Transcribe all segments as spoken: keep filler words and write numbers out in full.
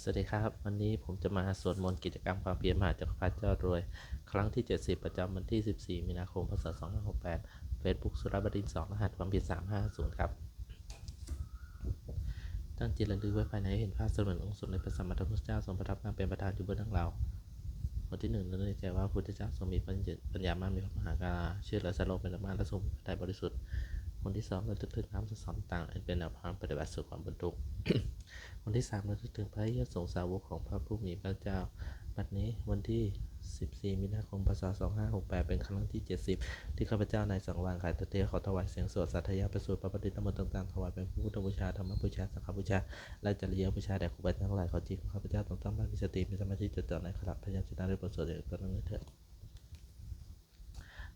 สวัสดีครับ วันนี้ผมจะมาสวดมนต์กิจกรรมความเพียรมหาจักรพรรดิยอดรวย ครั้งที่ 70 ประจำวันที่ 14 มีนาคม พ.ศ. 2568 Facebook สุรบดินทร์ สอง รหัสความเพียร 350 ครับ ตั้งจิตระลึกไว้ภายในให้เห็นภาพเสมือนองค์สมเด็จพระสัมมาสัมพุทธเจ้าทรงประทับนั่งเป็นประธานอยู่เบื้องหลังเรา บทที่หนึ่ง ระลึกในใจว่าพระพุทธเจ้าทรงมีปัญญาปัญญามาก มีพระมหากรุณา ช่วยเหลือสัตว์โลกเป็นอันมาก และทรงมีพระทัยบริสุทธิ์ บทที่สอง ระลึกถึงคำสั่งสอนต่างๆอันเป็นแนวทางปฏิบัติสู่ความพ้นทุกข์ บทที่สาม ระลึกถึงพระอริยสงฆ์สาวกของพระผู้มีพระเจ้า บัดนี้วันที่ 14 มีนาคม พ.ศ. 2568 เป็นครั้งที่ 70 ที่ข้าพเจ้านายสังวาน ขายตเตรียมขอถวายเสียงสวดสาธยายประสูติพระปริตรมนต์ต่างๆ ถวายเป็นพระพุทธบูชา ธรรมบูชา สังฆบูชา และจริยบูชาแด่ครูบาอาจารย์ทั้งหลาย ขอจิตของข้าพเจ้าทั้งตั้งมั่นมีสติ มีสมาธิจดจ่อในอักขระพยัญชนะด้วยบทสวดอย่างต่อเนื่องเถิด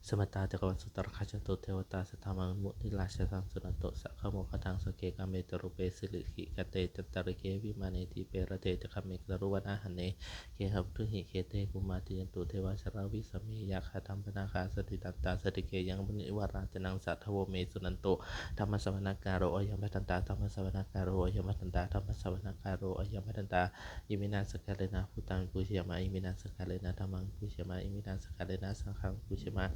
Samantā cakkavāḷesu atrāgacchantu devatā, saddhammaṃ munirājassa suṇantu saggamokkhadaṃ. Sagge kāme ca rūpe girisikharataṭe cantalikkhe vimāne, dīpe raṭṭhe ca gāme taruvanagahane gehavatthumhi khette, bhummā cāyantu devā jalathalavisame yakkhagandhabbanāgā, tiṭṭhantā santike yaṃ munivaravacanaṃ sādhavo me suṇantu. Dhammassavanakālo ayambhadantā. Dhammassavanakālo ayambhadantā. Dhammassavanakālo ayambhadantā. Iminā sakkārena buddhaṃ pūjayāma. Iminā sakkārena dhammaṃ pūjayāma. Iminā sakkārena saṅghaṃ pūjayāma.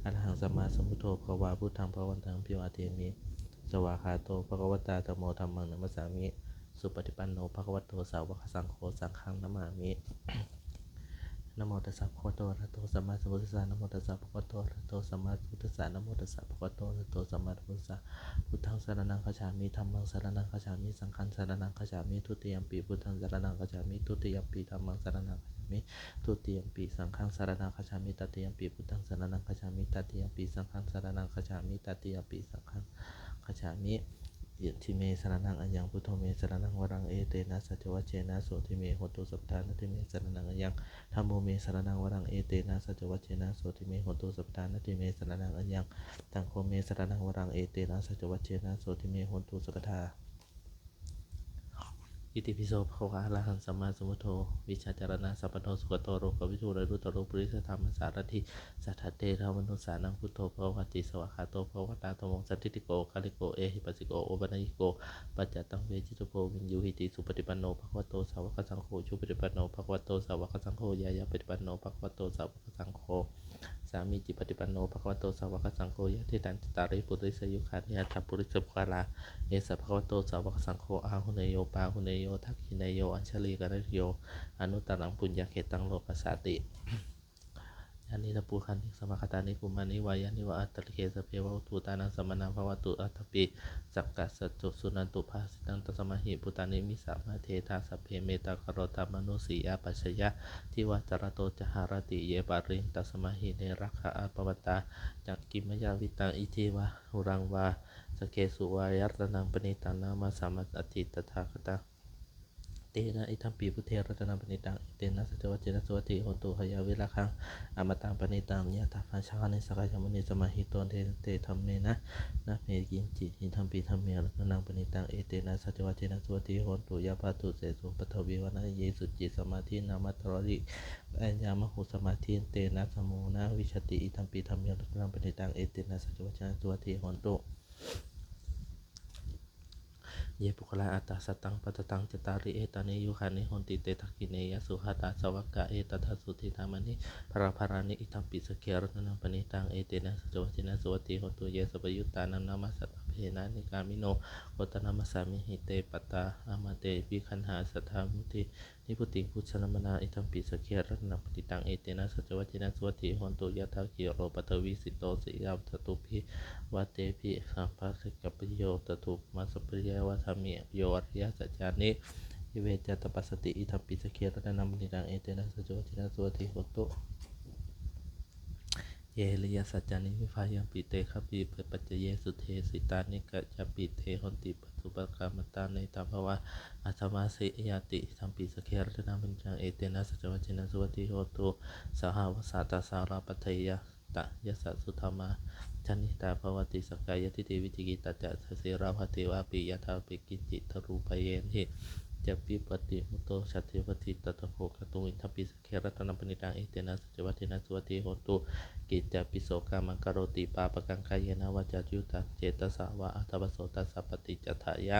Arahaṃ sammāsambuddho bhagavā, buddhaṃ bhagavantaṃ abhivādemi. Svākkhāto bhagavatā dhammo, dhammaṃ namassāmi. Supaṭipanno bhagavato sāvakasaṅgho, saṅghaṃ namāmi. Namo tassa bhagavato arahato sammāsambuddhassa. Namo tassa bhagavato arahato sammāsambuddhassa. Namo tassa bhagavato arahato sammāsambuddhassa. Buddhaṃ saraṇaṃ gacchāmi. Dhammaṃ saraṇaṃ gacchāmi. Saṅghaṃ saraṇaṃ gacchāmi. Dutiyampi buddhaṃ saraṇaṃ gacchāmi. Dutiyampi dhammaṃ saraṇaṃ gacchāmi. Dutiyampi saṅghaṃ saraṇaṃ gacchāmi. Tatiyampi buddhaṃ saraṇaṃ gacchāmi. Tatiyampi saṅghaṃ saraṇaṃ gacchāmi. Tatiyampi saṅghaṃ gacchāmi. Natthi me saraṇaṃ aññaṃ, buddho me saraṇaṃ varaṃ, etena saccavajjena sotthi me hotu sabbadā. Natthi me saraṇaṃ aññaṃ, dhammo me saraṇaṃ varaṃ, etena saccavajjena sotthi me hotu sabbadā. Natthi me saraṇaṃ aññaṃ, saṅgho me saraṇaṃ varaṃ, etena saccavajjena sotthi me hotu sabbadā. Itipi so bhagavā arahaṃ sammāsambuddho vijjācaraṇasampanno sugato lokavidū anuttaro purisadammasārathi satthā devamanussānaṃ buddho bhagavāti. Svākkhāto bhagavatā dhammo sandiṭṭhiko akāliko ehipassiko opanayiko paccattaṃ veditabbo viññūhīti. Supaṭipanno bhagavato sāvakasaṅgho, ujupaṭipanno bhagavato sāvakasaṅgho, ñāyapaṭipanno bhagavato sāvakasaṅgho, sāmīcipaṭipanno bhagavato sāvakasaṅgho, yadidaṃ cattāri purisayugāni aṭṭha purisapuggalā, esa bhagavato sāvakasaṅgho, āhuneyyo pāhuneyyo dakkhiṇeyyo añjalikaraṇīyo, anuttaraṃ puññakkhettaṃ lokassāti. Yānīdha bhūtāni samāgatāni bhummāni vā yāni va antalikkhe, sabbe va bhūtā nāma samaṇā bhavantu attāpi sakkacca suṇantu bhāsitaṃ. Tasmā hi bhūtā nisāmetha sabbe mettaṃ karotha mānusiyā pajāya, divā ca ratto ca haranti ye baliṃ tasmā hi ne rakkhatha appamattā. Yamkimmayā vittaṃ idha vā huraṃ vā saggesu vā ratanaṃ paṇītaṃ nāma samaṃ atthi tathāgatena, idampi buddhe ratanaṃ paṇītaṃ, etena saccavajjena suvatthi hotu. Khayaṃ virāgaṃ amataṃ paṇītaṃ, yathābyaṅjanaṃ sakyamunī samāhito, tena te dhammena na me kiñci, idampi dhamme ratanaṃ paṇītaṃ, etena saccavajjena suvatthi hotu. Yāvadūre paṭhaviṃ ānanimānī sukhī samādhimānantarikaññamāhu samādhī, tena samo na vijjati, idampi dhamme ratanaṃ paṇītaṃ, etena saccavajjena suvatthi hotu. Ye puggalā aṭṭha sataṃ pasaṭṭhānaṃ cattāri etāni yugāni honti, te dakkhiṇeyyā sugatassa sāvakā, etadā suddhā dhammaṃ balaṃ balaṃ, idampi saṅghe ratanaṃ paṇītaṃ, etena saccavajjena suvatthi hotu. Ye sabbayuttānaṃ nāma satappena nikkāmino gotamasāsimiṃ, te pattā amate vigayha sadā muhuttā nibbutiṃ bhuñjamānā, idampi saṅghe ratanaṃ paṇītaṃ, etena saccavajjena suvatthi hotu. Yathā khīlo paṭhaviṃ sito siyā satubbhi vātebhi abbhāsapaccuppo, tathūpamaṃ sabbaraṃ vataṃ yo ariyasaccāni evacca passati, idampi saṅghe ratanaṃ paṇītaṃ, etena saccavajjena suvatthi hotu. Ye ariyasaccāni vibhāvayampi, te abhipaccayesuṃ desitā, nikkāmāyampi te honti paṭipakkamattā, netābhavā atthamādiyamanāsati, idampi saṅghe ratanaṃ paṇītaṃ, etena saccavajjena suvatthi hotu. Sahāvassa dassaraṇapañjaratayassa sudakkamattā, nikkhittā bhavanti saṅkhāraṃ, yadidaṃ vitakkicchitā ca sīlabbataṃ vāpi, yathāpi kiñci darūpayena, yampiṃ paṭimuttayissati, tattha bhavantu bhāsitaṃ, idampi saṅghe ratanaṃ paṇītaṃ, etena saccavajjena suvatthi hotu. Kiñcāpi so kammaṃ karoti pāpakaṃ, kāyena vācāyuda cetasā vā, athāpi so tassa paṭicchadāya,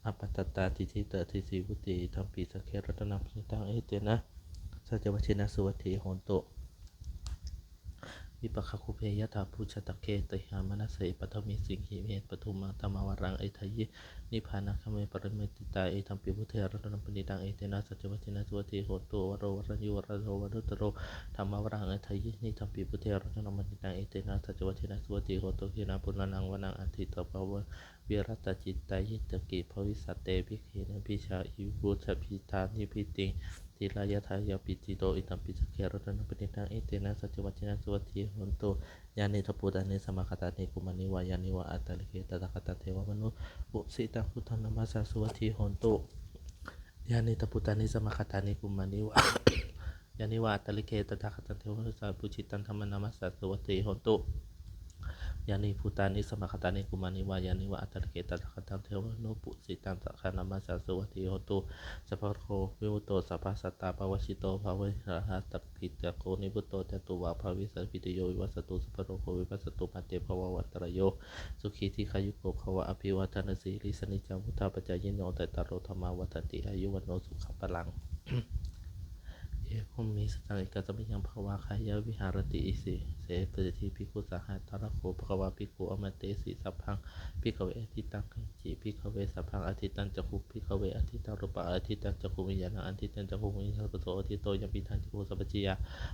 appattattā diṭṭhitatā diṭṭhivimutti. Idampi saṅghe ratanaṃ paṇītaṃ, etena saccavajjena suvatthi hotu. Vipākakūpe yathā phussitagge gayhāsayampanāsare, paṭhamasmiṃ ṭhīre paṭhume dhammavaraṃ ādāya nibbānagāme paṭipadā. Idampi buddhe ratanaṃ paṇītaṃ, etena saccavajjena suvatthi hotu. Varo varaṃ yuva varaṃ anuttaro dhammavaraṃ ādāya. Idampi buddhe ratanaṃ paṇītaṃ, etena saccavajjena suvatthi hotu. Khīṇaṃ purāṇaṃ navaṃ natthi sambhavaṃ, virattacittāyatike bhavasmiṃ te, khīṇabījā iti vuccati. Ṭhitā nibbindati dhīrā yathāyampadīpo. Idampi saṅghe ratanaṃ paṇītaṃ, etena saccavajjena suvatthi hotu. Yānīdha bhūtāni samāgatāni bhummāni vā yāni va antalikkhe, tathāgataṃ devamanussapūjitaṃ buddhaṃ namassāmi suvatthi hotu. Yānīdha bhūtāni samāgatāni bhummāni vā yāni va antalikkhe, tathāgataṃ devamanussapūjitaṃ dhammaṃ namassāmi suvatthi hotu. Yānīdha bhūtāni samāgatāni bhummāni vā yāni va antalikkhe, tathāgataṃ devamanussapūjitaṃ saṅghaṃ namassāmi suvatthi hotu. Sabbarogavinimutto sabbasantāpavajjito, bhayappattidāyako vippassi ca tuvaṃ bhavismaṃ. Sabbītiyo vivajjantu, sabbarogo vanassatu, mā te bhavatvantarāyo, sukhī dīghāyuko bhava. Abhivādanasīlissa niccaṃ vuḍḍhāpacāyino, cattāro dhammā vaḍḍhanti, āyu vaṇṇo sukhaṃ balaṃ. Evaṃ me sutaṃ. Ekaṃ samayaṃ bhagavā gayāyaṃ viharati isipatane bhikkhusahassena. Tatra kho bhagavā bhikkhū āmantesi: Sabbaṃ bhikkhave ādittaṃ. Yañci bhikkhave sabbaṃ ādittaṃ, yaṃ bhikkhave ādittaṃ rūpaṃ ādittaṃ, cakkhuviññāṇaṃ ādittaṃ, cakkhuviññāṇasambhasso āditto, yaṃ viññāṇaṃ cakkhusamphassapaccayā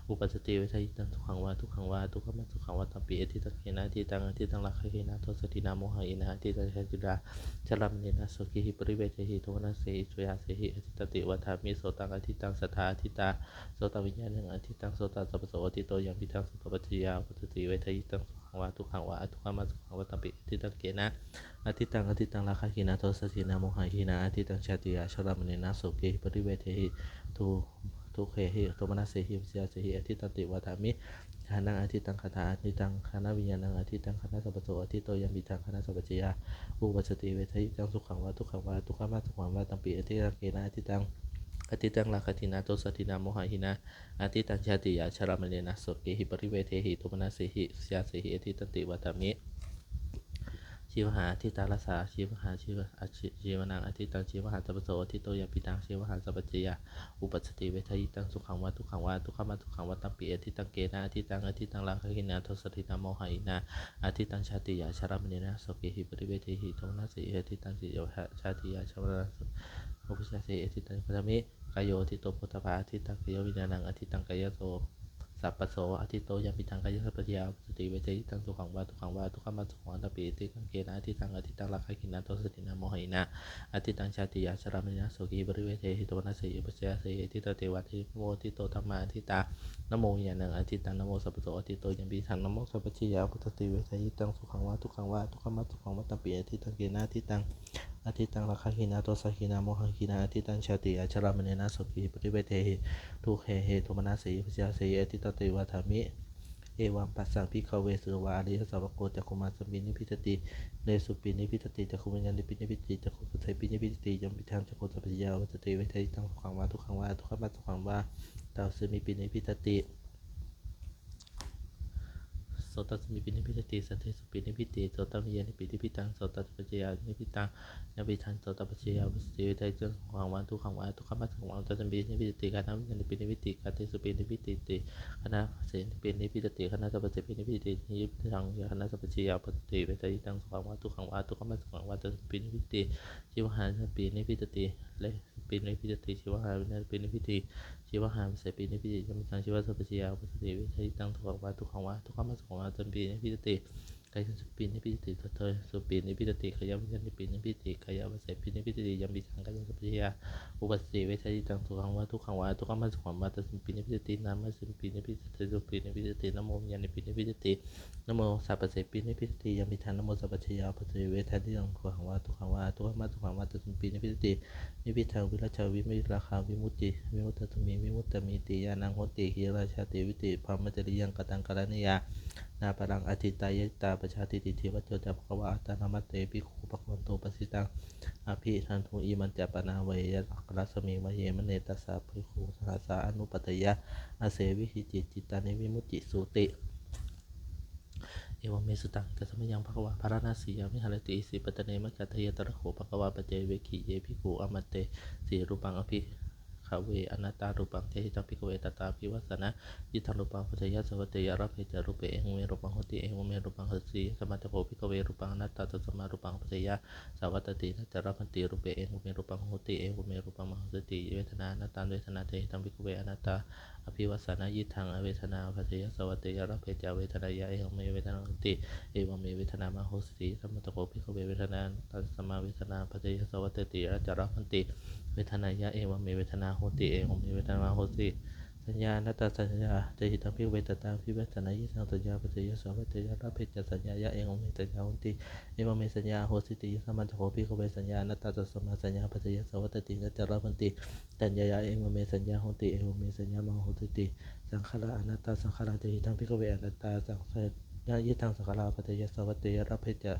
uppajjati vedayitaṃ sukhaṃ vā dukkhaṃ vā adukkhamasukhaṃ vā, tampi ādittaṃ. Kena ādittaṃ? Ādittaṃ rāgagginā dosagginā mohagginā, ādittaṃ jātiyā jarāmaraṇena sokehi paridevehi domanassehi upāyāsehi ādittanti vadāmi. Sotaṃ ādittaṃ, saddā ādittā, sotaviññāṇaṃ ādittaṃ, sotasamphasso āditto, yaṃ viññāṇasamphassapaccayā uppajjati vedayitaṃ sukhaṃ vā dukkhaṃ vā adukkhamasukhaṃ vā, tampi ādittaṃ. Kena ādittaṃ? Ādittaṃ rāgagginā dosagginā mohagginā, ādittaṃ jātiyā jarāmaraṇena sokehi paridevehi dukkhehi domanassehi upāyāsehi ādittanti vadāmi. Ghānaṃ ādittaṃ, gandhā ādittā, ghānaviññāṇaṃ ādittaṃ, ghānasamphasso āditto, yaṃ viññāṇasamphassapaccayā uppajjati vedayitaṃ sukhaṃ vā dukkhaṃ vā adukkhamasukhaṃ vā, tampi ādittaṃ. Kena ādittaṃ? Ādittaṃ rāgagginā dosagginā mohagginā, ādittaṃ jātiyā jarāmaraṇena sokehi paridevehi domanassehi upāyāsehi ādittanti vadāmi. Jivhā ādittā, rasā jivhā jivhā jivhānaṃ ādittaṃ, jivhāsamphasso āditto, yaṃ viññāṇasamphassapaccayā uppajjati vedayitaṃ sukhaṃ vā dukkhaṃ vā adukkhamasukhaṃ vā, tampi ādittaṃ. Kena ādittaṃ? Ādittaṃ rāgagginā dosagginā mohagginā, ādittaṃ jātiyā jarāmaraṇena sokehi paridevehi domanassehi ādittanti, jivhā jātiyā jarāmaraṇena sokehi upāyāsehi ādittanti vadāmi. Kāyo āditto, phoṭṭhabbā ādittā, kāyaviññāṇaṃ ādittaṃ, kāyasamphasso āditto, yaṃ viññāṇasamphassapaccayā uppajjati vedayitaṃ sukhaṃ vā dukkhaṃ vā adukkhamasukhaṃ vā, tampi ādittaṃ. Kena ādittaṃ? Ādittaṃ rāgagginā dosagginā mohagginā, ādittaṃ jātiyā jarāmaraṇena sokehi paridevehi domanassehi upāyāsehi ādittanti vadāmi. Namo āditto, dhammā ādittā, namo viññāṇaṃ ādittaṃ, namo samphasso āditto, yaṃ viññāṇasamphassapaccayā uppajjati vedayitaṃ sukhaṃ vā dukkhaṃ vā adukkhamasukhaṃ vā, tampi ādittaṃ. Kena ādittaṃ? Ādittaṃ rāgagginā dosagginā mohagginā, ādittaṃ jātiyā jarāmaraṇena sokehi paridevehi dukkhehi domanassehi upāyāsehi ādittanti vadāmi. Evaṃ passaṃ bhikkhave sutavā ariyasāvako cakkhusmimpi nibbindati, nesupi nibbindati, cakkhuviññāṇepi nibbindati, cakkhusamphassepi nibbindati, yaṃ viññāṇasamphassapaccayā uppajjati vedayitaṃ sukhaṃ vā dukkhaṃ vā adukkhamasukhaṃ vā, tasminnepi nibbindati. Sotasminnepi nibbindati, saddesupi nibbindati, sotaviññāṇepi nibbindaṃ, sotasamphassapaccayā nibbindaṃ, yaṃ viññāṇasamphassapaccayā uppajjati vedayitaṃ sukhaṃ vā dukkhaṃ vā adukkhamasukhaṃ vā, tasminnepi nibbindati. Ghānaviññāṇepi nibbindati, gandhesupi nibbindati, ghānasappassasminnepi nibbindati, ghānasamphassepi nibbindati, nibbindaṃ ghānasamphassapaccayā uppajjati vedayitaṃ sukhaṃ vā dukkhaṃ vā adukkhamasukhaṃ vā, tasminnepi nibbindati. Jivhāyapi nibbindati, rasa pi nibbindati, jivhāviññāṇepi nibbindati, jivhāsamphassespi nibbindati, yaṃ viññāṇasamphassapaccayā uppajjati vedayitaṃ sukhaṃ vā dukkhaṃ vā adukkhamasukhaṃ vā, tasminnepi nibbindati. Kāyasmiṃpi nibbindati, sotasmiṃpi nibbindati, kāyaviññāṇepi nibbindati, kāyasamphassepi nibbindati, yaṃ viññāṇasamphassapaccayā uppajjati vedayitaṃ sukhaṃ vā dukkhaṃ vā adukkhamasukhaṃ vā, tasminnepi nibbindati. Nānāsmiṃpi nibbindati, saddāsmiṃpi nibbindati, namoviññāṇepi nibbindati, namosamphassepi nibbindati, yaṃ viññāṇasamphassapaccayā uppajjati vedayitaṃ sukhaṃ vā dukkhaṃ vā adukkhamasukhaṃ vā, tasminnepi nibbindati. Nibbindaṃ virajaṃ vītarāgaṃ vimuttasmiṃ vimuttasmiṃ ti ñāṇaṃ hoti. Khīṇā jāti, vīti, brahmacariyaṃ kataṃ karaṇīyaṃ, nāparaṃ atiṭṭhāya. Ettāvatā ca amhehi sambhataṃ sabbavāhakam āmantayi bhikkhū bhagavato bhāsitaṃ abhinanduṃ. Imañca pana bhadrānaṃ ārāsmiṃ āyasmanto bhikkhusahassā anupayanti. Asevihi te cittāni vimucciṃsūti. Evamme sutaṃ. Ekasmayaṃ bhagavā bārāṇasiyaṃ viharati isipatane migadāye. Tatra kho bhagavā pañcavaggiye bhikkhū āmantesi. Rūpaṃ bhikkhave anattārupaṃ. Yadidaṃ bhikkhave anattānaṃ abhavissa nānattavaṇṇaṃ yuṇṇaṃ rūpaṃ atthāya saṃvatteyya, labhāya ca rūpe, evamme rūpaṃ hoti, evamme rūpaṃ hossati. Yasmā ca kho bhikkhave rūpaṃ anattā, tasmā rūpaṃ atthāya saṃvattati, na ca labhati rūpe, evamme rūpaṃ hoti, evamme rūpaṃ ma hossati. Vedanā anattā, vedanā. Yadidaṃ bhikkhave anattānaṃ abhavissa nānattavaṇṇaṃ yuṇṇaṃ rūpaṃ atthāya saṃvatteyya, labhāya ca vedanāya, evamme vedanā hoti, evamme vedanā ma hossati. Yasmā ca kho bhikkhave vedanā anattā, tasmā vedanā atthāya saṃvattati, na ca labhati vedanāya, evamme vedanā hoti, evamme vedanā ma hossati. Saññā anattā, saññā. Yadidaṃ bhikkhave anattānaṃ abhavissa nānattavaṇṇaṃ yuṇṇaṃ rūpaṃ atthāya saṃvatteyya, labhāya ca saññāya, evamme saññā hoti, evamme saññā ma hossati. Yasmā ca kho bhikkhave saññā anattā, tasmā saññā atthāya saṃvattati, na ca labhati saññāya, evamme saññā hoti, evamme saññā ma hossati. Saṅkhārā anattā, saṅkhārā. Yadidaṃ bhikkhave anattā, saṅkhā- yadidaṃ saṅkhāraṃ atthāya saṃvatteyya, labhāya ca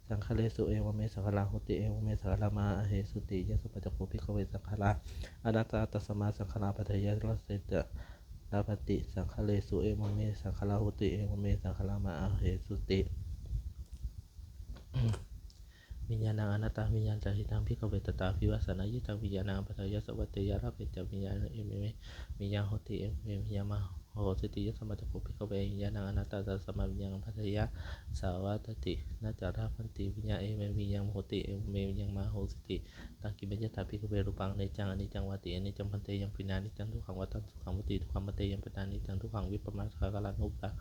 saṅkhāresu, evamme saṅkhārā hoti, evamme saṅkhārā ma hossati. Yasmā ca kho bhikkhave saṅkhārā anattā, tasmā saṅkhārā atthāya labhāya ca labhati saṅkhāresu, evamme saṅkhārā hoti, evamme saṅkhārā ma hossati. Viññāṇaṃ anattā, viññāṇañca. Yadidaṃ bhikkhave anattānaṃ abhavissa nānattavaṇṇaṃ yuṇṇaṃ rūpaṃ atthāya saṃvatteyya, labhāya ca viññāṇaṃ, evamme viññāṇaṃ hoti, evamme viññāṇaṃ ma hossati. Yasmā ca kho bhikkhave viññāṇaṃ anattā, tasmā viññāṇaṃ atthāya saṃvattati, na ca labhati viññāṇaṃ, evamme viññāṇaṃ hoti, evamme viññāṇaṃ ma hossati. Taṃ kiṃ maññatha bhikkhave rūpaṃ aniccaṃ aniccaṃ vāti. Aniccaṃ bhante. Yaṃ piṇḍā aniccaṃ dukkhaṃ vā taṃ sukhaṃ vāti. Dukkhaṃ bhante. Yaṃ piṇḍā aniccaṃ dukkhaṃ vipariṇāmadhammaṃ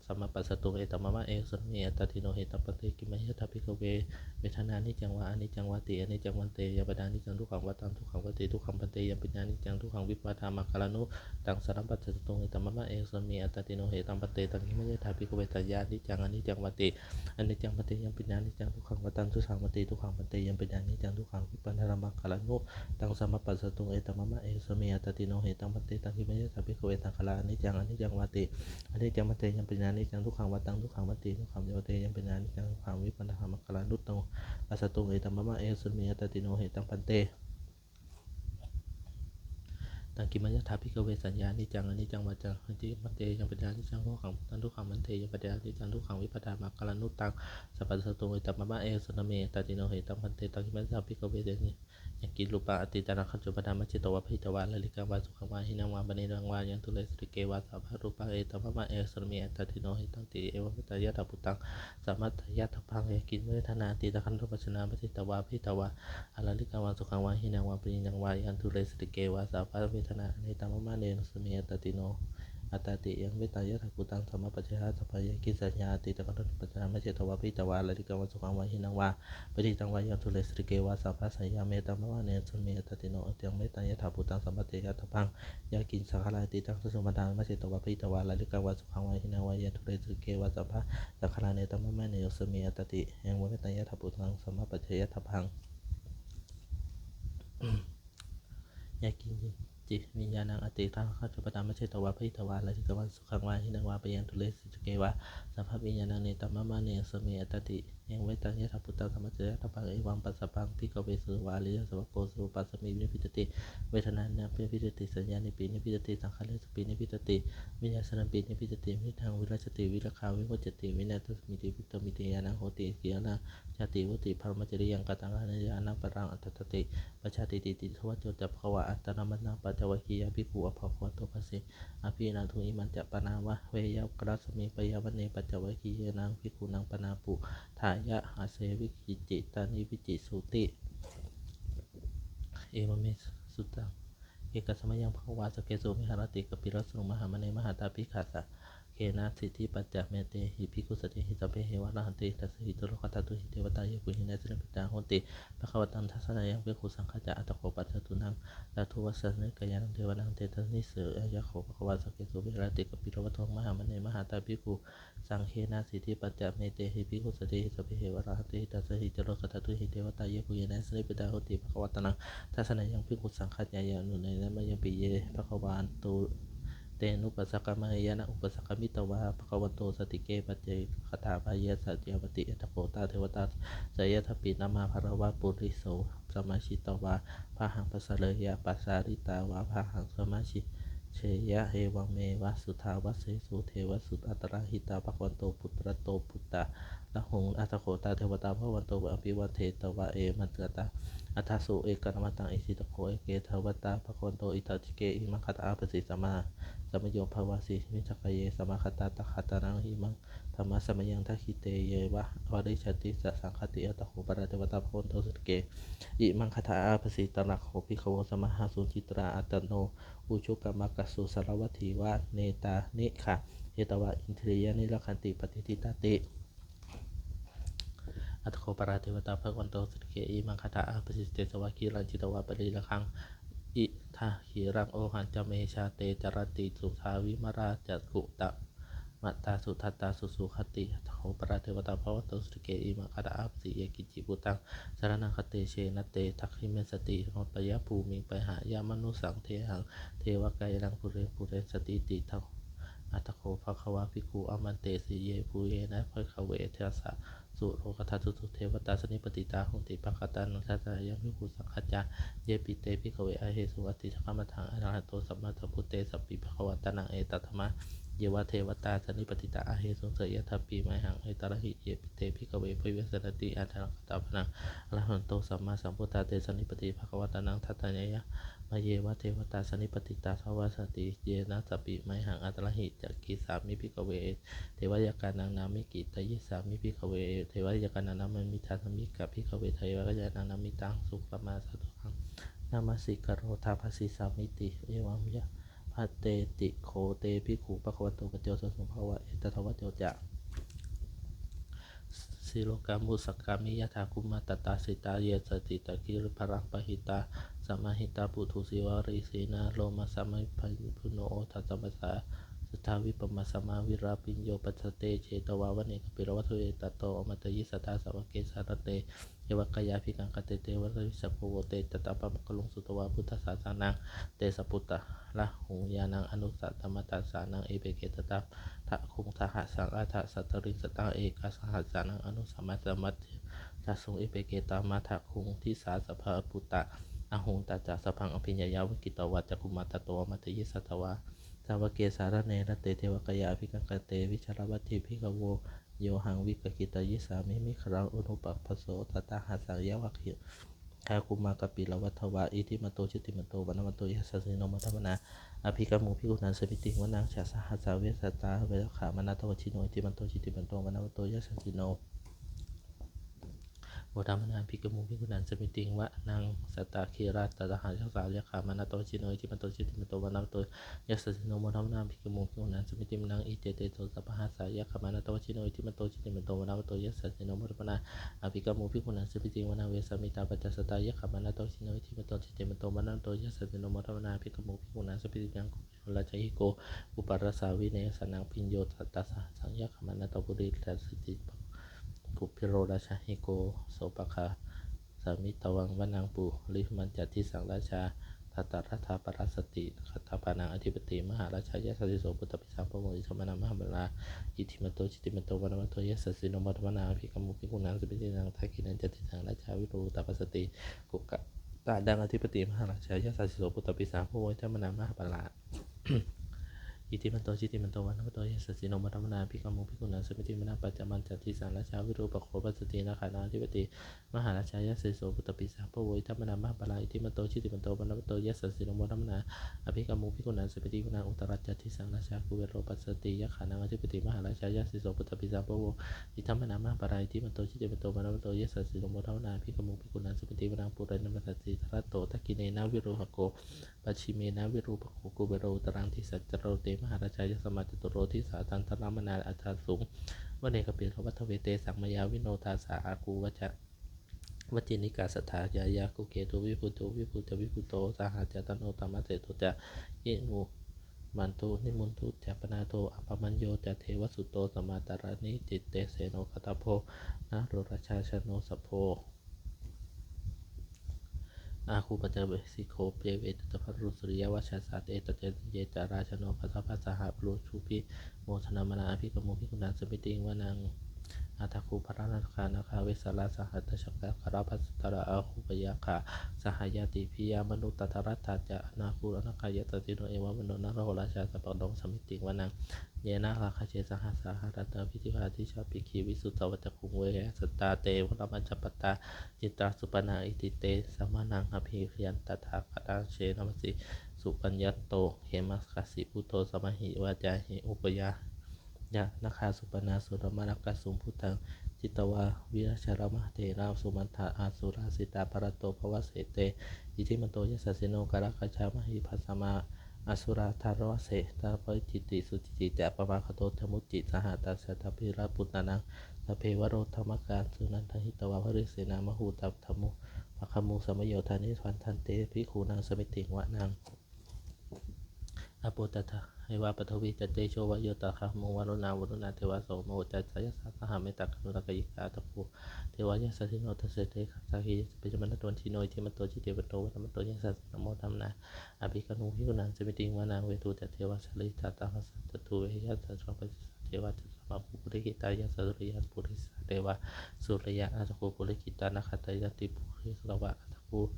saṃpassato etadmama eva sotthi me attāti. No hetaṃ bhante. Kiṃ maññatha bhikkhave vedanā aniccaṃ vā aniccaṃ vāti. Aniccaṃ bhante. Yaṃ piṇḍā aniccaṃ dukkhaṃ vā taṃ sukhaṃ vāti. Dukkhaṃ bhante. Yaṃ piṇḍā aniccaṃ dukkhaṃ vipariṇāmadhammaṃ taṃ saṃpassato etadmama eva sotthi me attāti. No hetaṃ bhante. Taṃ kiṃ maññatha bhikkhave saññā aniccaṃ aniccaṃ vāti. Aniccaṃ bhante. Yaṃ piṇḍā aniccaṃ dukkhaṃ vā taṃ sukhaṃ vāti. Dukkhaṃ bhante. Yaṃ piṇḍā aniccaṃ dukkhaṃ vipariṇāmadhammaṃ taṃ saṃpassato etadmama eva sotthi me attāti. No hetaṃ bhante. Taṃ kiṃ maññatha bhikkhave saṅkhārā aniccaṃ aniccaṃ vāti. Aniccaṃ bhante. Yaṃ piṇḍā aniccaṃ dukkhaṃ vā taṃ sukhaṃ vāti. Dukkhaṃ bhante. Yaṃ piṇḍā aniccaṃ dukkhaṃ vipariṇāmadhammaṃ taṃ saṃpassato etadmama eva sotthi me attāti. No hetaṃ bhante. Taṃ kiṃ maññatha bhikkhave saññā aniccaṃ aniccaṃ vāti. Aniccaṃ bhante. Yaṃ piṇḍā aniccaṃ dukkhaṃ vā taṃ sukhaṃ vāti. Yaṃ piṇḍā aniccaṃ dukkhaṃ vipariṇāmadhammaṃ taṃ saṃpassato etadmama eva sotthi me attāti. No hetaṃ bhante. Taṃ kiṃ maññatha bhikkhave yaṃ kiñci rūpaṃ atītānāgatapaccuppannaṃ ajjhattaṃ vā bahiddhā vā oḷārikaṃ vā sukhaṃ vā hīnaṃ vā paṇītaṃ vā yaṃ dūre saṭṭhike vā, sabbarūpaṃ etadmama eva sotthi me attāti. No hetaṃ bhante. Evaṃ veditabbaṃ yathābhūtaṃ samatthiyātabbaṃ. Yaṅkiñci vedanā atītānāgatapaccuppannaṃ ajjhattaṃ vā bahiddhā vā oḷārikaṃ vā sukhaṃ vā hīnaṃ vā paṇītaṃ vā yaṃ dūre saṭṭhike vā, sā vedanā etadmama eva sotthi me attāti. No attāti. Evaṃ veditabbaṃ yathābhūtaṃ samatthiyātabbaṃ. Yaṅkiñci saññā atītānāgatapaccuppannaṃ ajjhattaṃ vā bahiddhā vā oḷārikaṃ vā sukhaṃ vā hīnaṃ vā paṇītaṃ vā yaṃ dūre saṭṭhike vā, sā saññā etadmama eva sotthi me attāti. No evaṃ veditabbaṃ yathābhūtaṃ samatthiyātabbaṃ. Yaṅkiñci saṅkhārā atītānāgatapaccuppannaṃ ajjhattaṃ vā bahiddhā vā oḷārikaṃ vā sukhaṃ vā hīnaṃ vā yaṃ dūre saṭṭhike vā, sā saṅkhārā etadmama eva sotthi me attāti. Evaṃ veditabbaṃ yathābhūtaṃ samatthiyātabbaṃ. Yaṅkiñci viññāṇaṃ atītānāgatapaccuppannaṃ ajjhattaṃ vā bahiddhā vā oḷārikaṃ vā sukhaṃ vā hīnaṃ vā yaṃ dūre saṭṭhike vā, sabbaviññāṇaṃ etadmama eva sotthi me attāti. Evaṃ veditabbaṃ yathābhūtaṃ samatthiyātabbaṃ. Evaṃ passaṃ bhikkhave sutavā ariyasāvako rūpasmiṃpi nibbindati, vedanāyapi nibbindati, saññāyapi nibbindati, saṅkhāresupi nibbindati, viññāṇasmiṃpi nibbindati, nibbindaṃ virajjati, virakkhaṃ vimuccati, virattacāyānamati, virattacāyānaṃ hoti, khīṇā jāti, vuḍḍhibhāgamapariyāyatā, kallaṃ paraṃ attamanā pajānātīti. Iti sā vāco ca bhagavā. Ātappamakaṃ pañcavaggiyā bhikkhū bhagavato bhāsitaṃ abhinanduṃ. Imañca pana bhayaṃ karasmiṃ bhavane pañcavaggiyānaṃ bhikkhūnaṃ panāputhāya āsevitāni vicīsuti. Evamme sutaṃ. Ekasmayaṃ bhagavā sakkesu viharati kapilavatthusmiṃ mahāvane mahatā bhikkhusaṅ ghena saddhiṃ pañcamattehi bhikkhusatehi sabbeheva arahantehi. Dasahi ca lokadhātūhi devatā yebhuyyena sannipatitā honti bhagavantaṃ dassanāya bhikkhusaṅghañca. Atha kho pañcavaggiyānaṃ sādhuvacanakāyikānaṃ devānaṃ etadahosi: Ayaṃ kho bhagavā sakkesu viharati kapilavatthusmiṃ mahāvane mahatā bhikkhusaṅghena saddhiṃ pañcamattehi bhikkhusatehi sabbeheva arahantehi. Dasahi ca lokadhātūhi devatā yebhuyyena sannipatitā honti bhagavantaṃ dassanāya bhikkhusaṅghañca. Yannūna mayampi yena bhagavā tenupasaṅkameyyāma, upasaṅkamitvā bhagavato santike paccekagāthāya bhāseyyāmāti. Atha kho tā devatā seyyathāpi nāma balavā puriso sammiñjitaṃ vā bāhaṃ pasāreyya, pasāritaṃ vā bāhaṃ sammiñjeyya, Seyyathejja, evameva suddhāvāsesu devesu antarahitā bhagavato purato pāturahu. Atha kho tā devatā bhagavato abhivādetvā āmantesi. Atha so ekamantaṃ itipi so eke bhagavā bhagavato paccassosuṃ. Imaṃ gāthaṃ abhāsi: Sammā samayo bhagavā samiddhakkāye, samāgatā tathāgataṃ. Imaṃ dhammasamayaṃ dakkhitāyeva aparājitasaṅghanti. Atha kho aparā devatā bhagavato santike imaṃ gāthaṃ abhāsi: Tatra kho bhikkhavo samādahaṃsu citrā ānando ujukamakaṃsu sārathīva nettāni gahetvā indriyāni rakkhanti paṇḍitāti. Atha kho aparā devatā bhagavato santike imaṃ gāthaṃ abhāsi: Te ca vāgiriṃ jitavā mārātirekhānaṃ, indanīdha khīlaṃ ohaccamanejā, te caranti suddhā vimalā cakkhumatā sudantā susunāgāti. Atha kho aparā devatā bhagavato santike imaṃ gāthaṃ abhāsi: Ye keci buddhaṃ saraṇaṃ gatāse, na te gamissanti apāyabhūmiṃ, pahāya mānusaṃ dehaṃ devakāyaṃ paripūressantīti. Atha kho bhagavā bhikkhū āmantesi: Yebhuyyena bhikkhave dasasu lokadhātūsu devatā sannipatitā honti bhagavantaṃ dassanāya bhikkhusaṅghañca. Yepi te bhikkhave ahesuṃ atītamaddhānaṃ arahanto sammāsambuddhe, tesampi bhagavantānaṃ etaparamāyeva devatā sannipatitā ahesuṃ, seyyathāpi mayhaṃ etarahi. Yepi te bhikkhave bhayissanti anāgatamaddhānaṃ arahanto sammāsambuddhā, tesampi bhagavantānaṃ dassanāya mayeva devatā sannipatitā bhavissanti, tesampi mayhaṃ etarahi. Yakkhāmi bhikkhave devanikāyānaṃ nāmāni, kittayissāmi bhikkhave devanikāyānaṃ nāmāni, dasāmi bhikkhave devanikāyānaṃ nāmāni, taṃ suṇātha sādhukaṃ manasikarotha bhāsissāmīti. Evaṃ bhanteti kho te bhikkhū bhagavato paccassosuṃ. Bhagavā etadavoca: Silokamanukassāmi, yattha bhummā tadassitā; ye sitā girigabbharaṃ, pahitattā samāhitā. Puthū sīhāva sallīnā, lomahaṃsābhisambhuno; odātamanasā suddhā, vippasannamanāvilā. Bhiyyo pañcasate ñatvā, vane kāpilavatthave; tato āmantayi satthā, sāvake sāsane rate. Devakāyā abhikkantā, te vijānātha bhikkhavo; te ca ātappamakaruṃ, sutvā buddhassa sāsanaṃ. Tesampāturahu ñāṇaṃ, amanussāna dassanaṃ; appeke satamaddakkhuṃ, sahassaṃ atha sattariṃ. Sataṃ ekasahassānaṃ, amanussānamaddasuṃ; appeke satamaddakkhuṃ, disā sabbā phuṭā ahuṃ. Tañca sabbaṃ abhiññāya, vavakkhitvāna cakkhumā; tato āmantayi satthā, sāvake sāsane rate. Devakāyā abhikkantā, te vijānātha bhikkhavo; yo haṃ vikiccitayissāmi, meghaṃ anupassako. Satasahassāni yakkhaṃ nāgā, bhummā kāpilavatthavā; iddhimanto jutimanto, vaṇṇavanto yasassino; modamānā abhikkāmuṃ, bhikkhūnaṃ samitiṃ vanaṃ. Chasahassā vessāliṃgā, yakkhā nānattavaṇṇino; iddhimanto jutimanto, vaṇṇavanto yasassino; modamānā abhikkāmuṃ, bhikkhūnaṃ samitiṃ vanaṃ. Sātāgirā satasahassaṃ, yakkhā nānattavaṇṇino; iddhimanto jutimanto, vaṇṇavanto yasassino; modamānā abhikkāmuṃ, bhikkhūnaṃ samitiṃ vanaṃ. Iccete soḷasasahassā, yakkhā nānattavaṇṇino; iddhimanto jutimanto, vaṇṇavanto yasassino; modamānā abhikkāmuṃ, bhikkhūnaṃ samitiṃ vanaṃ. Vessāmittā pañcasatā, yakkhā nānattavaṇṇino; iddhimanto jutimanto, vaṇṇavanto yasassino; modamānā abhikkāmuṃ, bhikkhūnaṃ samitiṃ vanaṃ. Kumbhīro rājagahiko, pubbaṃ rājavesi nayasānaṃ; bhiyyo naṃ satasahassaṃ, yakkhā nānattavaṇṇino; pubbaṃ rājavesi nayasānaṃ. Kumbhīro rājagahiko, sopāga samitiṃ vanaṃ. Purimañca disaṃ rājā, dhataraṭṭho pasāsati; gandhabbānaṃ ādhipati, mahārājā yasassi so. Puttāpi sambhavoti, samanaṃ mahābalā; iddhimanto jutimanto, vaṇṇavanto yasassino; modamānā abhikkāmuṃ, bhikkhūnaṃ samitiṃ vanaṃ. Dakkhiṇañca disaṃ rājā, virūḷho taṃ pasāsati; kumbhaṇḍānaṃ ādhipati, mahārājā yasassi so. Puttāpi sambhavoti, samanaṃ mahābalā; iddhimanto jutimanto, vaṇṇavanto yasassino; modamānā abhikkāmuṃ, bhikkhūnaṃ samitiṃ vanaṃ. Pacchimañca disaṃ rājā, virūpakkho pasāsati; nāgānaṃ ādhipati, mahārājā yasassi so. Puttāpi sambhavoti, samanaṃ mahābalā; iddhimanto jutimanto, vaṇṇavanto yasassino; modamānā abhikkāmuṃ, bhikkhūnaṃ samitiṃ vanaṃ. Uttarañca disaṃ rājā, kuvero pasāsati; yakkhānaṃ ādhipati, mahārājā yasassi so. Puttāpi sambhavoti, samanaṃ mahābalā; iddhimanto jutimanto, vaṇṇavanto yasassino; modamānā abhikkāmuṃ, bhikkhūnaṃ samitiṃ vanaṃ. Purimaṃ pasāsati, sarato; dakkhiṇena virūḷhako, pacchimena virūpakkho; kuvero uttaraṃ disaṃ, catulo te mahārājā. Tasmā caturo disā, saṃvaramānā aṭṭhaṃsu; vane kāpilavatthave. Tesaṃ māyāvino dāsā, āgū vañcanikā saṭhā; kālāgū ketu, viṭū ca viṭuṭo; sahassi tanuhārati, satañca niyyānāma. Nimmānato ca panādo, opamañño ca devasūto; samātarāni ca disā, seno kaṇhāpo naḷorājā, janosabho āgū pañcasikho. Pave ca gandhabbo suriyavacchasā, te ca rājāno gandhabbā; saha rājubhi modamānā, abhikkāmuṃ bhikkhūnaṃ samitiṃ vanaṃ. Athāgū Paṇṇarassakā Nāgā Vesālā Sahatacchakā Gandhabbasūtarā Āgū Pāyāgā saha ñātibhi. Yāmunā Dhataraṭṭhā ca Athāgū Nāgā Yasassino. Evamano Nāgarājā Sakkopāga Samitiṃ Vanaṃ Yena Rakkhase Sahasā Haranti Vītarāgehi Saha Disaṃ Abhikkāmi Visuddhacakkhumhi. Vehāsayā te Brahmajālappattā Citrā Supaṇṇā Iti Tesa Samaṇā Abhikkantā Tathāgataṃ Te Namassi Supaṇṇato Khemakassipavutto Sāmahi Vācāhi Upavhayantā Nāgā Supaṇṇā Sulakkhaṇā Sambhūtaṃ Jitavā Vijānāgā Tena Samuddaṃ Asurā Sitā. Pavutto Pavasīti Iddhimanto Yasassino. Kālakañjā Mahābhismā Asurā Dānaveghasā Vepacitti Sucitti ca Pāvaggato Jabalavā Saha Dasettha Baliputtānaṃ Sabbe Verocanāmakā Sannayhitvā Baliṃ Senaṃ Rāhubhaddamupāgamuṃ Samayodāni Bhaddante Bhikkhūnaṃ Samitiṃ Vanaṃ. Āpo ca Devā Paṭhavī ca Tejo Vāyo Tadāgamuṃ Varuṇā Vāruṇā Devā Somo ca Yasasā Saha Mettākaruṇākāyikā Athāgū Devā Yasassino. Dasete Dasadhā Kāyā Sabbe Nānattavaṇṇino Iddhimanto Jutimanto Vaṇṇavanto Yasassino. Modamānā Abhikkāmuṃ Bhikkhūnaṃ Samitiṃ Vanaṃ. Veṇḍū ca Devā Sahalī ca Asamā Cātummahārā Devā Chandamā Suriyo Devā Yasasā Devā Sūriyā Athāgū Purindadā Nakkhattānaṃ Adhikari Purimaṃ Devā Athāgū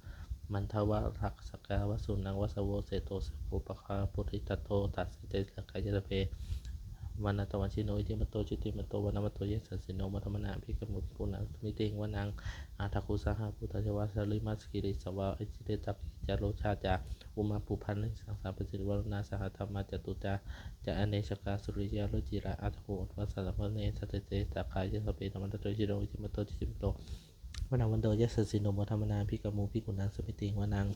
Mandavalāhakā Vasūnaṃ Vāsavo Seṭṭho Sakkopāga Purindado. Dasete Dasadhā Kāyā Sabbe Nānattavaṇṇino Iddhimanto Jutimanto Vaṇṇavanto Yasassino. Modamānā Abhikkāmuṃ Bhikkhūnaṃ Samitiṃ Vanaṃ. Athāgū Sahabhūto Devā Jalamaggisikhāriva Aityeno Cittarajā Ummāpupphanibhāsino. Satañca Devā Sahalī ca Varuṇā Sahadhammā Cātulokā ca Anejakā Sūriyo Rucirā Athāgū Devā Sahassā Bhikkhū Saha Bhikkhūnaṃ Samitiṃ Vanaṃ. Dasete Dasadhā Kāyā Sabbe Nānattavaṇṇino Iddhimanto Jutimanto Vaṇṇavanto Yasassino. Modamānā Abhikkāmuṃ Bhikkhūnaṃ Samitiṃ Vanaṃ.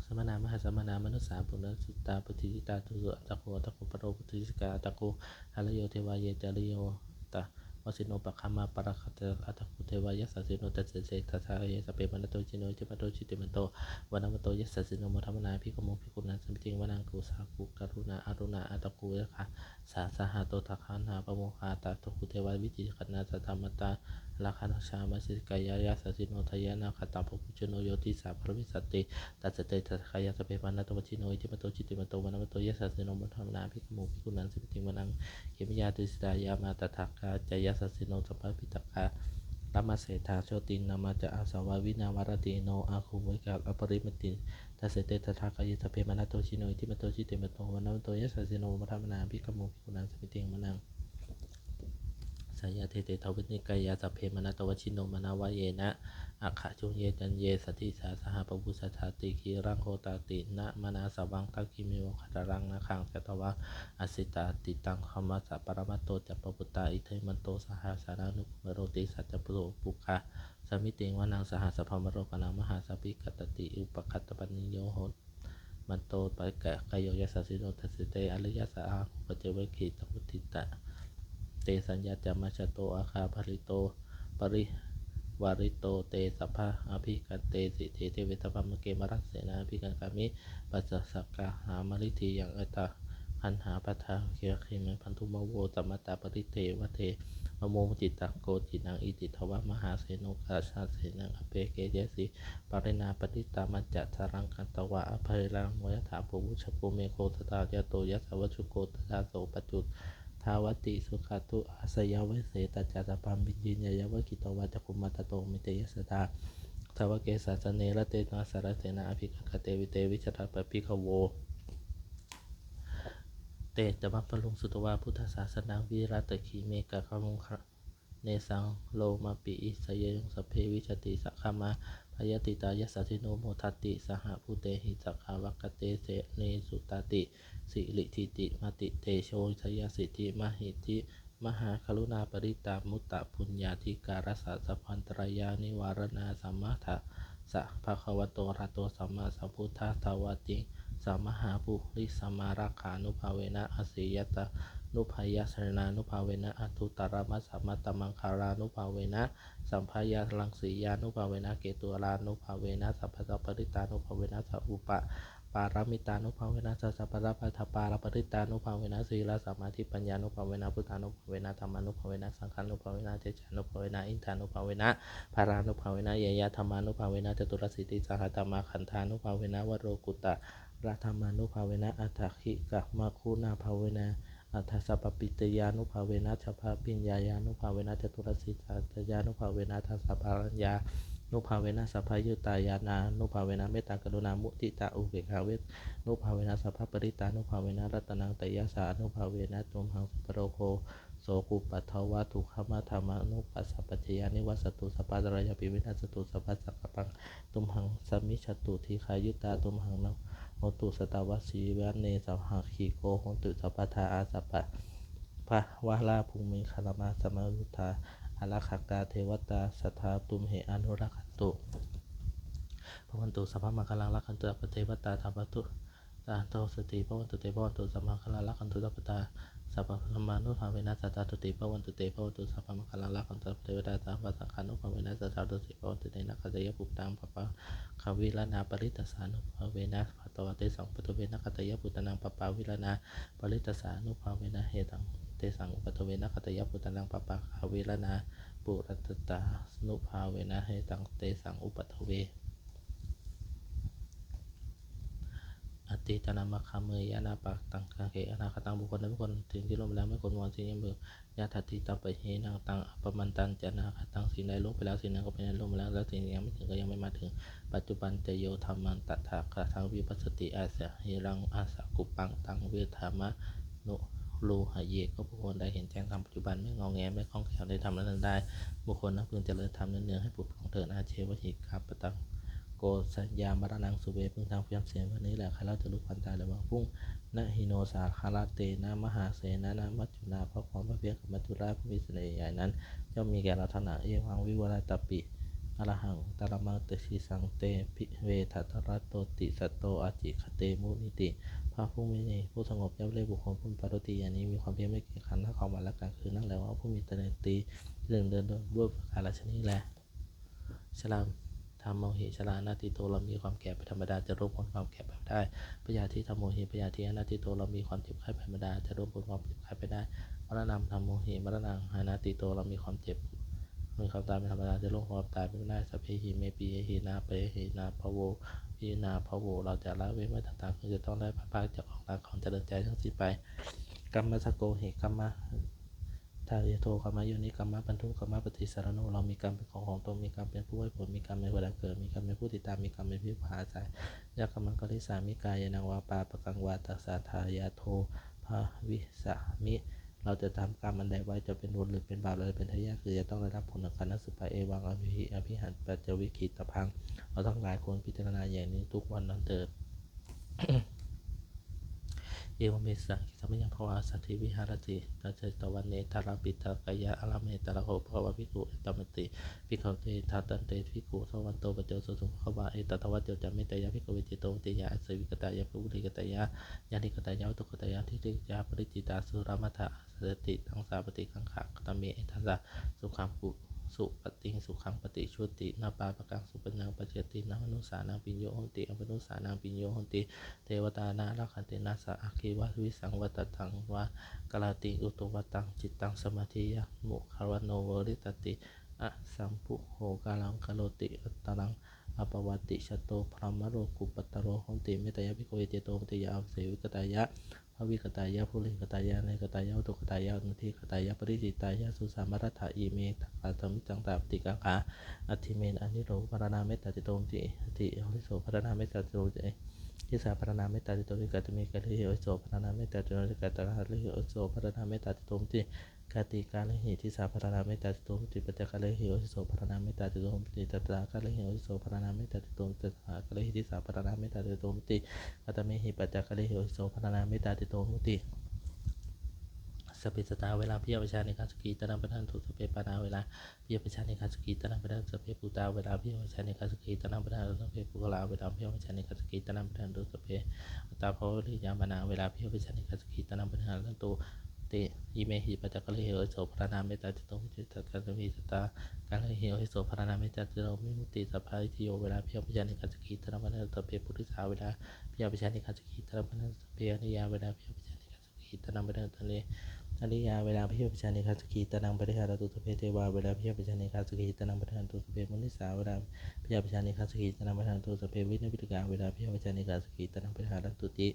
Samānā Mahāsamānā Mānusā Manussūpanisā Pāṇidhā Ṭhātu Athāgū Athāgū Pāga Pāgū Pāgū Sīhakā Athāgū Harayo Devā Yācāriyo Tavasino Pakkāma Parāgā Athāgū Devā Yasassino. Dasete Dasadhā Kāyā Sabbe Nānattavaṇṇino Iddhimanto Jutimanto Vaṇṇavanto Yasassino. Modamānā Abhikkāmuṃ Bhikkhūnaṃ Samitiṃ Vanaṃ. Kusāgū Karuṇā Aruṇā Athāgū Yakkha Sāsahato Takkhaṇapāmokkhā Athāgū Devā Vicakkhaṇā Sadāmattā Rakkhaṇatthā Mārasenakā Yasassino. Thanayaṃ Katvāna Bindhassa Yo Disā Abhivassati. Dasete Dasadhā Kāyā Sabbe Nānattavaṇṇino Iddhimanto Jutimanto Vaṇṇavanto Yasassino. Modamānā Abhikkāmuṃ Bhikkhūnaṃ Samitiṃ Vanaṃ. Khemiyā Tusitā Yāmā Tadangā ca Yasassino. Sampappāga Lāmaseṭṭhā Jotināmā ca Āsavā Vinavārino Athāgū Vegapāga Aparimāṇino. Dasete Dasadhā Kāyā Sabbe Nānattavaṇṇino Iddhimanto Jutimanto Vaṇṇavanto Yasassino. Modamānā Abhikkāmuṃ Bhikkhūnaṃ Samitiṃ Vanaṃ. Saṭṭhete Devanikāyā Sabbe Nānattavaṇṇino Manavayena Āgañchuṃ Ye Caññe Sadisā Saha Pavutthajāti Girisikharataṭi Nāmanasavaṃ Dakkhemoghataraṃ Nāgaṃ Candaṃva Asitātitaṃ. Kamassa Paramattā ca Pavutthajātiṃ Iddhimanto Saha Saraṇakumāro Tisso Ca Puttāguṃ Samitiṃ Vanaṃ. Sahassaṃ Brahmalokānaṃ Mahāsabrahmābhitiṭṭhati Upaṭṭhānaṃ Pāṇino Ho manto Paccekānañca Yasassino. Dasete Ariyasātāro Paccekānañca Pāṇino Tathāgatena Te Sāvakā Majjhato Āga Parivarito Parivarito Te Sabbā Abhikkante Sinde Deve Sabrahmake Mārasenā Abhikkāmi Passa Kaṭṭhamariṭṭhi Yaṃ Etaṃ Gaṇhatha Bandhamatthu Mā Vo Samantaṃ Paṇidhī Vate Mā Vo Muñcittha Koci Naṃ. Iti Tattha Mahāseno Kaṇhasenaṃ Apesayi Pāṇinā Parittaṃ Pañcasaraṃ Katvāna Bheravaṃ Yathā Pāvussako Megho Tadā Cāyo Sahavuto Tadā So Paccudāvatti Sutvā Bhayassaṃ Vipavesi Tañca Sabbaṃ Abhiññāya Vavakkhitvāna Cakkhumā Tato āmantayi Satthā Sāvake Sāsane Rate Saha Kaṇhasenaṃ Abhikkante Te Vijānātha Bhikkhavo. Te ca Brahmalokūpanissaduddasāsanaṃ Suddhā Virattacittamanikkhamatanaṃ Nesaṃ lomampi iñjayuṃ sabbe vijitasaṅgāmā Bhayātītā Yasassino Modanti saha bhūtehi Sakkopāga Tejasaviññūhīsutāti Siridhitimatitejojayasiddhimahiddhimahākaruṇāparimitapuññādhikārassa Sabbantarāyanivāraṇasamatthassa Bhagavato Arahato Sammāsambuddhassa Dvattiṃsamahāpurisapuggalānubbhāvena Anussānubhayasamatthanubbhāvena Aṭṭhuttarasamatthamangalanubbhāvena Sabyasaññānubhāvena Kheṭṭunānubhāvena Sabbasampattidānubhāvena Sabbupaparamitānubhāvena Satapallakkhaṇaparittaṇānubhāvena Sīlasamādhipaññānubhāvena Buddhānubhāvena Dhammānubhāvena Saṅghānubhāvena Tejānubhāvena Iddhānubhāvena Balānubhāvena Ñeyyadhammānubhāvena Caturāsītisahadhammākkhandhānubhāvena Lokuttaradhammānubhāvena Aṭṭhaṅgikamaggānubhāvena atha sabbapiññānubhāvena sabbapaññānubhāvena caturāsītisatiyānubhāvena aṭṭha sabbapaññānubhāvena sabbaññutañāṇānubhāvena mettākaruṇāmuditāupekkhānubhāvena sabbaparittānubhāvena ratanattayasānubhāvena tumhaṃ sabbarogo sokupaddavadukkhadomanassupāyāsā nivassatu, sabbantarāyāpi vinassantu, sabbasaṅkappā tumhaṃ samijjhantu, dīghāyutā tumhaṃ bhavantu, sataṃ ca jīvasmiṃ sāmagiko hontu sabbadā. Asabbā pāvārabhūmiṃ khāmā samuddā ārakkhakā devatā sadā tumhe anurakkhantu. Bhavatu sabbamaṅgalaṃ rakkhantu sabbadevatā. Bhavatu sadā sotthī bhavantu te. Bhavatu sabbamaṅgalaṃ rakkhantu sabbadā. Sabbadhammānubhāvena sadā sotthī bhavantu te. Bhavatu sabbamaṅgalaṃ rakkhantu sabbadevatā. Sabbasaṅghānubhāvena sadā sotthī bhavantu te. Nakkhattayakkhabhūtānaṃ pāpaggahanivāraṇā parittassānubhāvena hantvā tesaṃ upaddave. Nakkhattayakkhabhūtānaṃ pāpaggahanivāraṇā parittassānubhāvena hantvā tesaṃ upaddave. Nakkhattayakkhabhūtānaṃ pāpaggahanivāraṇā parittassānubhāvena hantvā tesaṃ upaddave. Atītaṃ nānvāgameyya nānvāgatakaṃ saṅghe. Anāgataṃ บุคคลใด ไม่ควรสิ่งที่ล่วงไปแล้ว ไม่ควรหวังสิ่งที่ยังไม่เกิด Yadatītampahīnantaṃ appattañca nānvāgataṃ สิ่งใดล่วงไปแล้ว สิ่งนั้นก็เป็นอันล่วงไปแล้ว และสิ่งที่ยังไม่ถึงก็ยังไม่มาถึง Paccuppannañca yo dhammaṃ tattha tattha vipassati, asaṃhiraṃ asaṅkuppaṃ taṃ viddhā manubrūhaye. ก็บุคคลใดเห็นแจ้งธรรมปัจจุบัน ไม่งอแง ไม่คลอนแคลนในธรรมนั้นๆได้ บุคคลนั้นพึงเจริญธรรมเนืองๆ ให้ผุดผ่องเถิด Ajjeva hi kāpataṃ ko jaññā maraṇaṃ suve. พึงทำความเพียรเสียวันนี้แล ใครเล่าจะรู้ความตายในวันพรุ่ง Na hi no saṅgarantena mahāsenena maccunā. เพราะความผัดเพี้ยนกับมัจจุราชผู้มีเสนาใหญ่นั้น ย่อมมีแก่เราทั้งหลาย Evaṃ vihāratāpi arahantānaṃ matthake sante bhikkhave dhataraṭṭho ti jato ācikkhate muhuddati. พระผู้มีพระภาคสงบย่อมเรียกบุคคลผู้มีปริตรติอย่างนี้ มีความเพียรไม่เกียจคร้านทั้งกลางวันและกลางคืน นั่นแหละว่าผู้มีปริตรติ เจริญเดินด้วยประการฉะนี้แล Jarā dhammamhi jarāyātīto. เรามีความแก่เป็นธรรมดา จะล่วงพ้นความแก่ไปไม่ได้ Byādhi dhammamhi byādhiyātīto. เรามีความเจ็บไข้เป็นธรรมดา จะล่วงพ้นความเจ็บไข้ไปได้ Maraṇam dhammamhi maraṇayātīto. เรามีความเจ็บ มีความตายเป็นธรรมดา จะล่วงพ้นความตายไปไม่ได้ Sabbehi me piyehi anappayehi vinābhavo vinābhavo. เราจะละเว้นไม่ต่างๆ คือจะต้องได้พลัดพรากจากของรักของเจริญใจทั้งสิ้นไป Kammassako hi kamma dāyādo kammayoni kammabandhu kammapaṭisaraṇo. เรามีกรรมเป็นของของตน มีกรรมเป็นผู้ให้ผล มีกรรมเป็นเวลาเกิด มีกรรมเป็นผู้ติดตาม มีกรรมเป็นที่พึ่งพาอาศัย Yaṃ kammaṃ karissāmi kalyāṇaṃ vā pāpakaṃ vā tassa dāyādo bhavissāmi. เราจะทำกรรมอันใดไว้ จะเป็นบุญหรือเป็นบาป เราจะเป็นทายาท คือจะต้องได้รับผลของกรรมนั้นสืบไป Evaṃ amhehi abhisaṅkhitabbaṃ. เราทั้งหลายควรพิจารณาอย่างนี้ทุกวันนั้นเถิด Evaṃ me sutaṃ. Ekaṃ samayaṃ bhagavā sārathī viharati jetavane anāthapiṇḍikassa ārāme. Tatra kho bhagavā bhikkhū āmantesi. Bhikkhavo te bhadanteti bhikkhū bhagavato paccassosuṃ. Bhagavā etadavoca. Mettāya bhikkhave cetovimuttiyā āsevitāya bahulīkatāya yānīkatāya vatthukatāya aṭṭhaṅgikatāya paricitāya suddhāvāsasārathi taṃsapaṭikaṅkhā. Katame etassa? Sukhaṃ supatiṃ sukhaṃ paṭibujjhati na pāpakaṃ supinaṃ passati. Manussānaṃ piyo hoti amanussānaṃ piyo hoti devatā ārakkhanti nāssa aggi vā visaṃ vā satthaṃ vā karati. Utu vā taṃ cittaṃ samādhiyā mukhavaṇṇo vigacchanti asammūḷho kālaṃ karoti aṭṭhānaṃ appaṭivijjhanto brahmalokūpago hoti. Mettāya bhikkhave cetovimuttiyā āsevitāya bahulīkatāya yānīkatāya vatthukatāya aṭṭhaṅgikatāya paricitāya suddhāvāsasārathi ime kaṭṭhamuditaṃ paṭikaṅkhā. Atthi me anīso bhāvanā mettā cetovimutti. Atthi aheso bhāvanā mettā cetovimutti. Disā bhāvanā mettā cetovimutti. Katame kārehi aheso bhāvanā mettā cetovimutti. Katvāna kārehi aheso bhāvanā mettā cetovimutti. Kati kārehi disā bhāvanā mettā cetovimutti. Pañca kārehi aheso bhāvanā mettā cetovimutti. Satta kārehi aheso bhāvanā mettā cetovimutti. Aṭṭha kārehi disā bhāvanā mettā cetovimutti. Katamehi pañca kārehi aheso bhāvanā mettā cetovimutti. Sabbe sattā averā abyāpajjhā anīghā sukhī attānaṃ pazīvantu. Sabbe pāṇā averā abyāpajjhā anīghā sukhī attānaṃ pazīvantu. Sabbe bhūtā averā abyāpajjhā anīghā sukhī attānaṃ pazīvantu. Sabbe puggalā averā abyāpajjhā anīghā sukhī attānaṃ pazīvantu. Sabbe attabhāvapariyāpannā averā abyāpajjhā anīghā sukhī attānaṃ pazīvantu te. Imehi pañca kārehi aheso bhāvanā mettā cetovimutti. Katamehi satta kārehi aheso bhāvanā mettā cetovimutti. Sabbā itthiyo averā abyāpajjhā anīghā sukhī attānaṃ pazīvantu. Sabbe purisā averā abyāpajjhā anīghā sukhī attānaṃ pazīvantu. Sabbe ariyā averā abyāpajjhā anīghā sukhī attānaṃ pazīvantu. Sabbe ariyā averā abyāpajjhā anīghā sukhī attānaṃ pazīvantu. Sabbe devā averā abyāpajjhā anīghā sukhī attānaṃ pazīvantu. Sabbe manussā averā abyāpajjhā anīghā sukhī attānaṃ pazīvantu. Sabbe vijitabbā averā abyāpajjhā anīghā sukhī attānaṃ pazīvantu ti.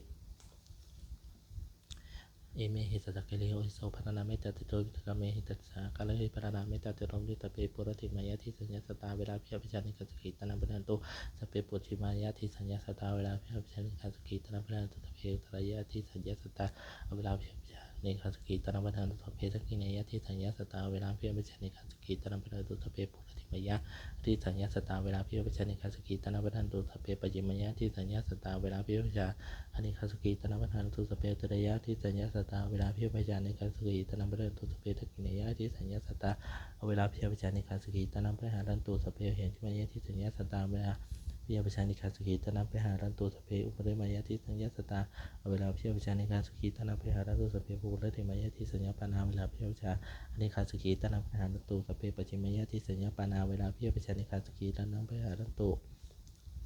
Imehi sattagirihi usiso bhaddametaṃ, vindeyya vītarāgehi pāṇinā. Mettācetovimutti sabbe, pūrentimāyā disāya sattā, averā abyāpajjhā anīghā sukhī attānaṃ pariharantu. Sabbe pacchimāyā disāya sattā, averā abyāpajjhā anīghā sukhī attānaṃ pariharantu. Sabbe uttarāyā disāya sattā, averā abyāpajjhā anīghā sukhī attānaṃ pariharantu. Sabbe dakkhiṇāyā disāya sattā, averā abyāpajjhā anīghā sukhī attānaṃ pariharantu. Sabbe pūrentimāyā disāya sattā, averā abyāpajjhā anīghā sukhī attānaṃ pariharantu. Sabbe pacchimāyā disāya sattā, averā abyāpajjhā anīghā sukhī attānaṃ pariharantu. Sabbe uttarāyā disāya sattā, averā abyāpajjhā anīghā sukhī attānaṃ pariharantu. Sabbe dakkhiṇāyā disāya sattā, averā abyāpajjhā anīghā sukhī attānaṃ pariharantu. Sabbe heṭṭhimāyā disāya sattā, averā abyāpajjhā anīghā sukhī attānaṃ pariharantu. Sabbe uparimāyā disāya sattā, averā abyāpajjhā anīghā sukhī attānaṃ pariharantu. Sabbe pūrentimāyā disāya pāṇā, averā abyāpajjhā anīghā sukhī attānaṃ pariharantu. Sabbe pacchimāyā disāya pāṇā, averā abyāpajjhā anīghā sukhī attānaṃ pariharantu.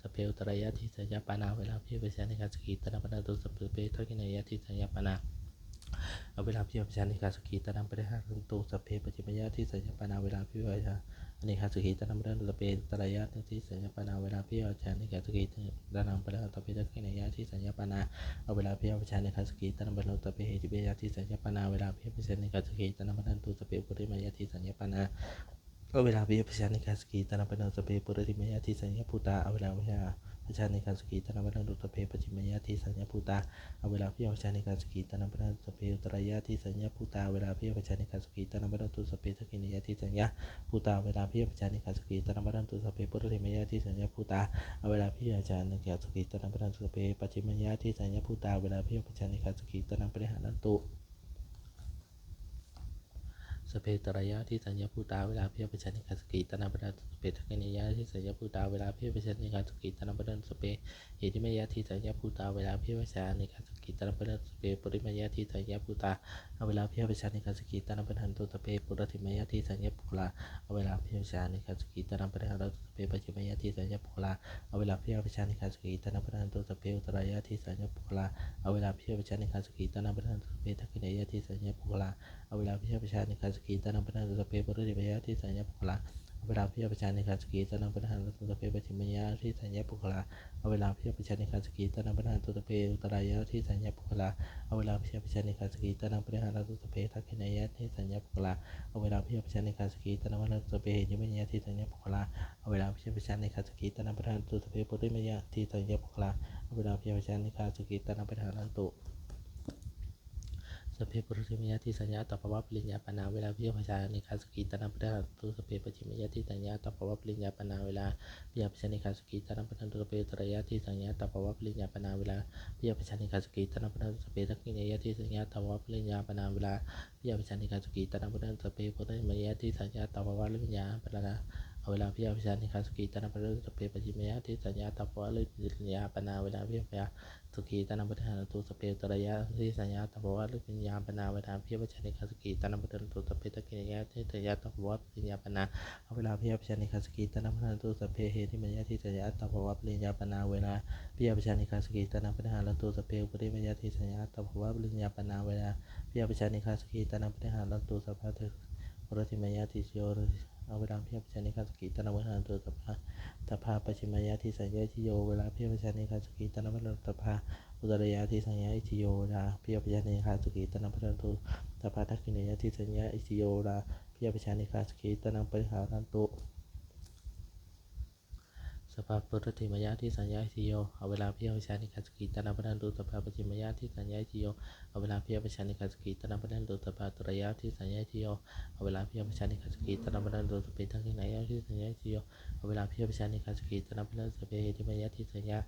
Sabbe uttarāyā disāya pāṇā, averā abyāpajjhā anīghā sukhī attānaṃ pariharantu. Sabbe dakkhiṇāyā disāya pāṇā, averā abyāpajjhā anīghā sukhī attānaṃ pariharantu. Sabbe pacchimāyā disāya pāṇā, averā abyāpajjhā anīghā sukhī attānaṃ pariharantu. Sabbe uttarāyā disāya pāṇā, averā abyāpajjhā anīghā sukhī attānaṃ pariharantu. Sabbe dakkhiṇāyā disāya pāṇā, averā abyāpajjhā anīghā sukhī attānaṃ pariharantu. Sabbe heṭṭhimāyā disāya pāṇā, averā abyāpajjhā anīghā sukhī attānaṃ pariharantu. Sabbe uparimāyā disāya pāṇā, averā abyāpajjhā anīghā sukhī attānaṃ pariharantu. Sabbe pūrentimāyā disāya bhūtā, averā abyāpajjhā anīghā sukhī attānaṃ pariharantu. Sabbe pacchimāyā disāya bhūtā, averā abyāpajjhā anīghā sukhī attānaṃ pariharantu. Sabbe uttarāyā disāya bhūtā, averā abyāpajjhā anīghā sukhī attānaṃ pariharantu. Sabbe dakkhiṇāyā disāya bhūtā, averā abyāpajjhā anīghā sukhī attānaṃ pariharantu. Sabbe pūrentimāyā disāya bhūtā, averā abyāpajjhā anīghā sukhī attānaṃ pariharantu. Sabbe pacchimāyā disāya bhūtā, averā abyāpajjhā anīghā sukhī attānaṃ pariharantu. Sabbe uttarāyā disāya bhūtā, averā abyāpajjhā anīghā sukhī attānaṃ pariharantu. Sabbe dakkhiṇāyā disāya bhūtā, averā abyāpajjhā anīghā sukhī attānaṃ pariharantu. Sabbe heṭṭhimāyā disāya bhūtā, averā abyāpajjhā anīghā sukhī attānaṃ pariharantu. Sabbe uparimāyā disāya bhūtā, averā abyāpajjhā anīghā sukhī attānaṃ pariharantu. Sabbe pūrentimāyā disāya puggalā, averā abyāpajjhā anīghā sukhī attānaṃ pariharantu. Sabbe pacchimāyā disāya puggalā, averā abyāpajjhā anīghā sukhī attānaṃ pariharantu. Sabbe uttarāyā disāya puggalā, averā abyāpajjhā anīghā sukhī attānaṃ pariharantu. Sabbe dakkhiṇāyā disāya puggalā, averā abyāpajjhā anīghā sukhī attānaṃ pariharantu. Sabbe pacchimāyā disāya puggalā, averā abyāpajjhā anīghā sukhī attānaṃ pariharantu. Sabbe pacchimāyā disāya puggalā, averā abyāpajjhā anīghā sukhī attānaṃ pariharantu. Sabbe uttarāyā disāya puggalā, averā abyāpajjhā anīghā sukhī attānaṃ pariharantu. Sabbe dakkhiṇāyā disāya puggalā, averā abyāpajjhā anīghā sukhī attānaṃ pariharantu. Sabbe heṭṭhimāyā disāya puggalā, averā abyāpajjhā anīghā sukhī attānaṃ pariharantu. Sabbe uparimāyā disāya puggalā, averā abyāpajjhā anīghā sukhī attānaṃ pariharantu. Sabbe pūrentimāyā disāya aṭṭhābhāvapariyāpannā, averā abyāpajjhā anīghā sukhī attānaṃ pariharantu. Sabbe pacchimāyā disāya aṭṭhābhāvapariyāpannā, averā abyāpajjhā anīghā sukhī attānaṃ pariharantu. Sabbe uttarāyā disāya aṭṭhābhāvapariyāpannā, averā abyāpajjhā anīghā sukhī attānaṃ pariharantu. Sabbe dakkhiṇāyā disāya aṭṭhābhāvapariyāpannā, averā abyāpajjhā anīghā sukhī attānaṃ pariharantu. Sabbe pūrentimāyā disāya aṭṭhābhāvapariyāpannā, averā abyāpajjhā anīghā sukhī attānaṃ pariharantu. Sabbe pacchimāyā disāya aṭṭhābhāvapariyāpannā, averā abyāpajjhā sukhī attānaṃ pariharantu. Sabbe uttarāyā disāya aṭṭhābhāvapariyāpannā, averā abyāpajjhā anīghā sukhī attānaṃ pariharantu. Sabbe dakkhiṇāyā disāya aṭṭhābhāvapariyāpannā, averā abyāpajjhā anīghā sukhī attānaṃ pariharantu. Sabbe heṭṭhimāyā disāya aṭṭhābhāvapariyāpannā, averā abyāpajjhā anīghā sukhī attānaṃ pariharantu. Sabbe uparimāyā disāya aṭṭhābhāvapariyāpannā, averā abyāpajjhā anīghā sukhī attānaṃ pariharantu. Sabbe pūrentimāyā disāya averā abyāpajjhā anīghā sukhī attānaṃ pariharantu. Sabbe pacchimāyā disāya averā abyāpajjhā anīghā sukhī attānaṃ pariharantu. Sabbe uttarāyā disāya averā abyāpajjhā anīghā sukhī attānaṃ pariharantu. Sabbe dakkhiṇāyā disāya averā abyāpajjhā anīghā sukhī attānaṃ pariharantu. Sabbe pūrentimāyā disāya averā abyāpajjhā anīghā sukhī attānaṃ pariharantu. Sabbe pacchimāyā disāya averā abyāpajjhā anīghā sukhī attānaṃ pariharantu. Sabbe uttarāyā disāya averā abyāpajjhā anīghā sukhī attānaṃ pariharantu. Sabbe dakkhiṇāyā disāya averā abyāpajjhā anīghā sukhī attānaṃ pariharantu. Sabbe heṭṭhimāyā disāya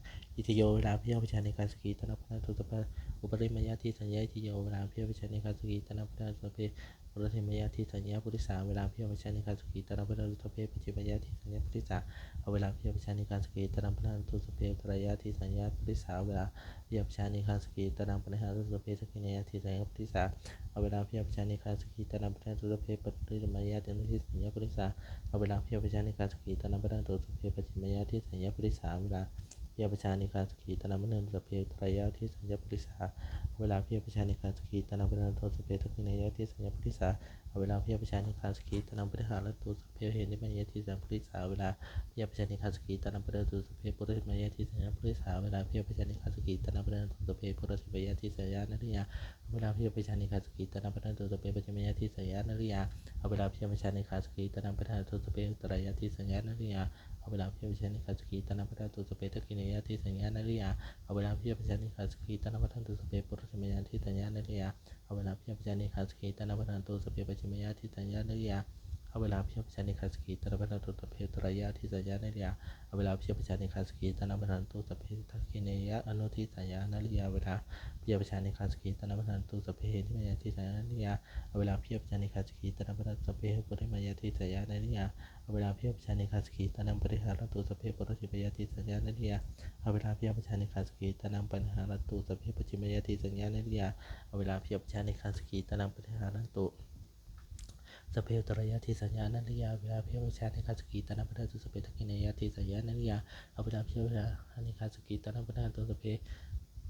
averā abyāpajjhā anīghā sukhī attānaṃ pariharantu. Sabbe uparimāyā disāya averā abyāpajjhā anīghā sukhī attānaṃ pariharantu. Sabbe pūrentimāyā disāya purisā averā abyāpajjhā anīghā sukhī attānaṃ pariharantu. Sabbe pacchimāyā disāya purisā averā abyāpajjhā anīghā sukhī attānaṃ pariharantu. Sabbe uttarāyā disāya purisā averā abyāpajjhā anīghā sukhī attānaṃ pariharantu. Sabbe dakkhiṇāyā disāya purisā averā abyāpajjhā anīghā sukhī attānaṃ pariharantu. Sabbe pūrentimāyā disāya purisā averā abyāpajjhā anīghā sukhī attānaṃ pariharantu. Sabbe pacchimāyā disāya purisā averā abyāpajjhā anīghā sukhī attānaṃ pariharantu. Sabbe uttarāyā disāya purisā averā abyāpajjhā anīghā sukhī attānaṃ pariharantu. Sabbe dakkhiṇāyā disāya purisā averā abyāpajjhā anīghā sukhī attānaṃ pariharantu. Sabbe saṅghāti bhayātītā yaṃ buddhassa averā abyāpajjhā anīghā sukhī attānaṃ pariharantu. Sabbe puratthimāyā disāya yaṃ buddhassa averā abyāpajjhā anīghā sukhī attānaṃ pariharantu. Sabbe puratthimāyā disāya anariyā averā abyāpajjhā anīghā sukhī attānaṃ pariharantu. Sabbe pacchimāyā disāya anariyā averā abyāpajjhā anīghā sukhī attānaṃ pariharantu. Sabbe uttarāyā disāya anariyā averā abyāpajjhā anīghā sukhī attānaṃ pariharantu. Sabbe dakkhiṇāyā disāya anariyā averā abyāpajjhā anīghā sukhī attānaṃ pariharantu. Sabbe puratthimāyā disāya anariyā averā abyāpajjhā anīghā sukhī attānaṃ pariharantu. Sabbe pacchimāyā disāya anariyā averā abyāpajjhā anīghā sukhī attānaṃ pariharantu. Sabbe uttarāyā disāya anariyā averā abyāpajjhā anīghā sukhī attānaṃ pariharantu. Sabbe dakkhiṇāyā anudisāya anariyā averā abyāpajjhā anīghā sukhī attānaṃ pariharantu. Sabbe heṭṭhimāyā disāya anariyā averā abyāpajjhā anīghā sukhī attānaṃ pariharantu. Sabbe uparimāyā disāya anariyā averā abyāpajjhā anīghā sukhī attānaṃ pariharantu. Sabbe puratthimāyā disāya anariyā averā abyāpajjhā anīghā sukhī attānaṃ pariharantu. Sabbe pacchimāyā disāya anariyā averā abyāpajjhā anīghā sukhī attānaṃ pariharantu. Sabbe uttarāyā disāya anariyā averā abyāpajjhā anīghā sukhī attānaṃ pariharantu. Sabbe dakkhiṇāyā disāya anariyā averā abyāpajjhā anīghā sukhī attānaṃ pariharantu. Sabbe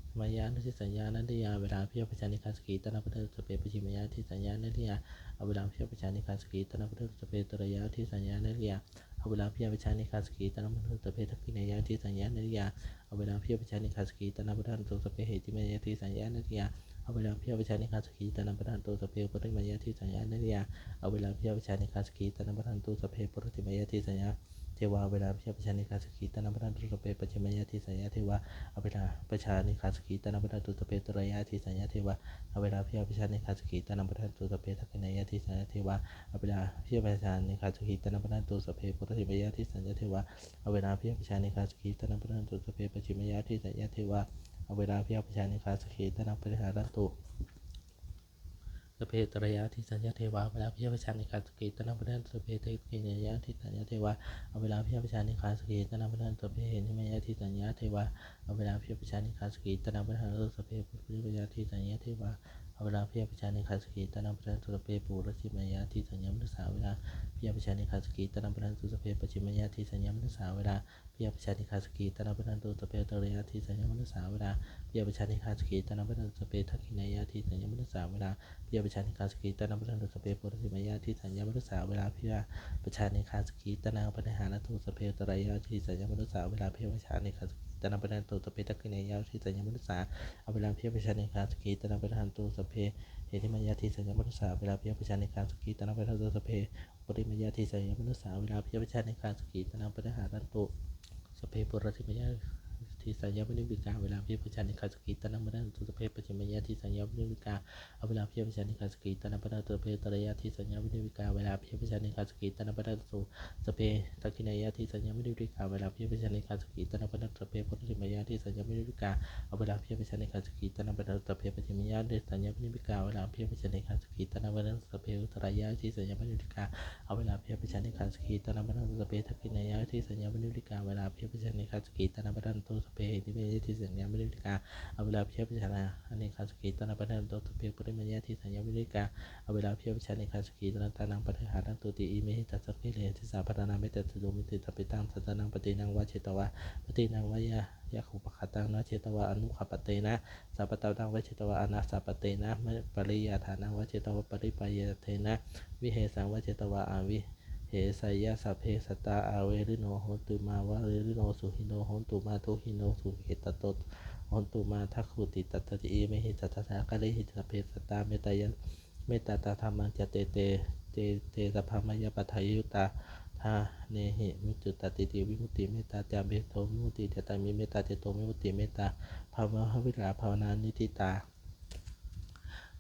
heṭṭhimāyā anudisāya anariyā averā abyāpajjhā anīghā sukhī attānaṃ pariharantu. Sabbe pacchimāyā disāya anariyā averā abyāpajjhā anīghā sukhī attānaṃ pariharantu. Sabbe uttarāyā disāya anariyā averā abyāpajjhā anīghā sukhī attānaṃ pariharantu. Sabbe dakkhiṇāyā disāya anariyā averā abyāpajjhā anīghā sukhī attānaṃ pariharantu. Sabbe heṭṭhimāyā disāya anariyā averā abyāpajjhā anīghā sukhī attānaṃ pariharantu. Sabbe uparimāyā disāya anariyā averā abyāpajjhā anīghā sukhī attānaṃ pariharantu. Sabbe puratthimāyā disāya devā averā abyāpajjhā anīghā sukhī attānaṃ pariharantu. Sabbe pacchimāyā disāya devā averā abyāpajjhā anīghā sukhī attānaṃ pariharantu. Sabbe uttarāyā disāya devā averā abyāpajjhā anīghā sukhī attānaṃ pariharantu. Sabbe dakkhiṇāyā disāya devā averā abyāpajjhā anīghā sukhī attānaṃ pariharantu. Sabbe puratthimāyā disāya devā averā abyāpajjhā anīghā sukhī attānaṃ pariharantu. Sabbe pacchimāyā disāya devā averā abyāpajjhā anīghā sukhī attānaṃ pariharantu. Sabbe uttarāyā disāya devā averā abyāpajjhā anīghā sukhī attānaṃ pariharantu. Sabbe dakkhiṇāyā disāya devā averā abyāpajjhā anīghā sukhī attānaṃ pariharantu. Sabbe heṭṭhimāyā disāya devā averā abyāpajjhā anīghā sukhī attānaṃ pariharantu. Sabbe uparimāyā disāya devā averā abyāpajjhā anīghā sukhī attānaṃ pariharantu. Sabbe puratthimāyā disāya manussā averā abyāpajjhā anīghā sukhī attānaṃ pariharantu. Sabbe pacchimāyā disāya manussā averā abyāpajjhā anīghā sukhī attānaṃ pariharantu. Sabbe uttarāyā disāya manussā averā abyāpajjhā anīghā sukhī attānaṃ pariharantu. Sabbe dakkhiṇāyā disāya manussā averā abyāpajjhā anīghā sukhī attānaṃ pariharantu. Sabbe puratthimāyā disāya manussā averā abyāpajjhā anīghā sukhī attānaṃ pariharantu. Sabbe uttarāyā disāya manussā averā abyāpajjhā anīghā sukhī attānaṃ pariharantu. Sabbe dakkhiṇāyā disāya manussā averā abyāpajjhā anīghā sukhī attānaṃ pariharantu. Sabbe heṭṭhimāyā disāya manussā averā abyāpajjhā anīghā sukhī attānaṃ pariharantu. Sabbe uparimāyā disāya manussā averā abyāpajjhā anīghā sukhī attānaṃ pariharantu. Sabbe puratthimāyā disāya maṇipūtikā averā abyāpajjhā anīghā sukhī attānaṃ pariharantu. Sabbe pacchimāyā disāya maṇipūtikā averā abyāpajjhā anīghā sukhī attānaṃ pariharantu. Sabbe uttarāyā disāya maṇipūtikā averā abyāpajjhā anīghā sukhī attānaṃ pariharantu. Sabbe dakkhiṇāyā disāya maṇipūtikā averā abyāpajjhā anīghā sukhī attānaṃ pariharantu. Sabbe puratthimāyā disāya maṇipūtikā averā abyāpajjhā anīghā sukhī attānaṃ pariharantu. Sabbe pacchimāyā disāya maṇipūtikā averā abyāpajjhā anīghā sukhī attānaṃ pariharantu. Sabbe uttarāyā disāya maṇipūtikā averā abyāpajjhā anīghā sukhī attānaṃ pariharantu. Sabbe dakkhiṇāyā disāya maṇipūtikā averā abyāpajjhā anīghā sukhī attānaṃ pariharantu. Sabbe heṭṭhimāyā disāya maṇipūtikā averā abyāpajjhā anīghā sukhī attānaṃ pariharantu. Sabbe uparimāyā disāya maṇipūtikā averā abyāpajjhā anīghā sukhī attānaṃ pariharantu ti. Imehi dasabhī arahantī sabbadānaṃ mettācetovimutti. Sabbetānaṃ sattānaṃ pāṇinaṃ vajjitvā, pāṇinā vā yaṃ karuṇaṃ upakappati, na cetvā anukampaṃ, sampattānaṃ vajjitvā anusappatīti, pariyādānaṃ vajjitvā paripāyāsīti, vihesaṃ vajjitvā aviheseyya. Sabbe sattā averino hontu, mā verino sukhino hontu, mā dukkhinā dukkhitatto hontu, mā dukkhamuttapāyāsaṃ. Imehi dasapākārehi sabbe satte mettā mettācetanaṃ yācete, te te sabbā mayhaṃ paṇidhā yuttakāmehi mucciṃsu. Ṭhātu vimutti, mettācetovimutti, ṭhātu mettācetovimutti, mettābhāvanābhiratā bhāvanāniṭṭhitā.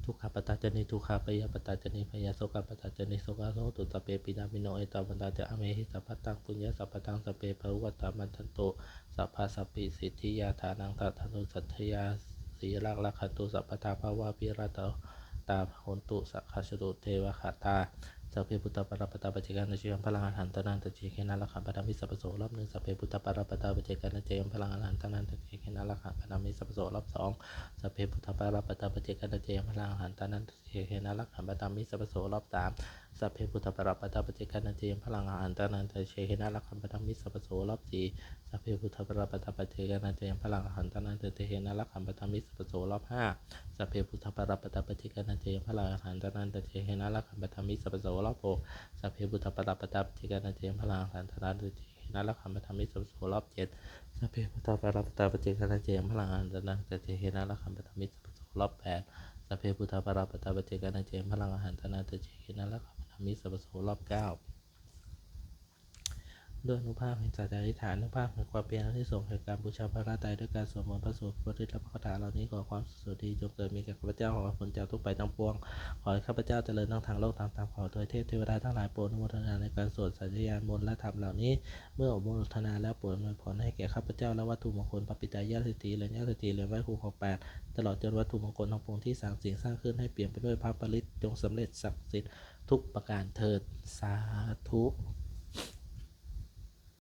Dukkhappattā ca niddukkhā, bhayappattā ca nibbhayā, sokappattā ca nissokā, hontu sabbepi pāṇino. Ettāvatā ca amhehi sambhataṃ puññasampadaṃ, sabbe bhūtā anantarā sukhī attānaṃ pazīvantu. Dānaṃ dadantu saddhāya, sīlaṃ rakkhantu sabbadā, bhāvanābhiratā hontu, gacchantu devatāgatā. Sabbe buddhā balappattā paccekānañca yaṃ balaṃ arahantānañca tejena rakkhaṃ bandhāmi sabbaso. รอบหนึ่ง Sabbe buddhā balappattā paccekānañca yaṃ balaṃ arahantānañca tejena rakkhaṃ bandhāmi sabbaso. รอบสอง Sabbe buddhā balappattā paccekānañca yaṃ balaṃ arahantānañca tejena rakkhaṃ bandhāmi sabbaso. รอบสาม Sabbe buddhā balappattā paccekānañca yaṃ balaṃ arahantānañca tejena rakkhaṃ bandhāmi sabbaso. รอบสี่ Sabbe buddhā balappattā paccekānañca yaṃ balaṃ arahantānañca tejena rakkhaṃ bandhāmi sabbaso. รอบห้า Sabbe buddhā balappattā paccekānañca yaṃ balaṃ arahantānañca tejena rakkhaṃ bandhāmi sabbaso. รอบหก Sabbe buddhā balappattā paccekānañca yaṃ balaṃ arahantānañca tejena rakkhaṃ bandhāmi sabbaso. รอบเจ็ด Sabbe buddhā balappattā paccekānañca yaṃ balaṃ arahantānañca tejena rakkhaṃ bandhāmi sabbaso. รอบแปด Sabbe buddhā balappattā paccekānañca yaṃ balaṃ arahantānañca tejena rakkhaṃ bandhāmi sabbaso. รอบเก้า ด้วยอานุภาพแห่งสัจจะอธิษฐาน อานุภาพแห่งความเพียร อานิสงส์แห่งการบูชาพระรัตนตรัยด้วยการสวดมนต์พระสูตร ปริตร และพระคาถาเหล่านี้ ขอความสุขสวัสดีจงเกิดมีแก่ข้าพเจ้า ขอให้พ้นจากทุกข์ภัยทั้งปวง ขอให้ข้าพเจ้าเจริญทั้งทางโลกทางธรรม ขอทวยเทพเทวดาทั้งหลายโปรดอนุโมทนาในการสวดสาธยายมนต์และธรรมเหล่านี้ เมื่ออนุโมทนาแล้วโปรดอำนวยพรให้แก่ข้าพเจ้าและวัตถุมงคลพระปิดตายอดเศรษฐี เหรียญยอดเศรษฐี เหรียญไหว้ครูของแปด ตลอดจนวัตถุมงคลทั้งปวงที่สร้างสิ่งสร้างขึ้นให้เปี่ยมไปด้วยพระปริตร จงสำเร็จศักดิ์สิทธิ์ทุกประการเทอญ สาธุ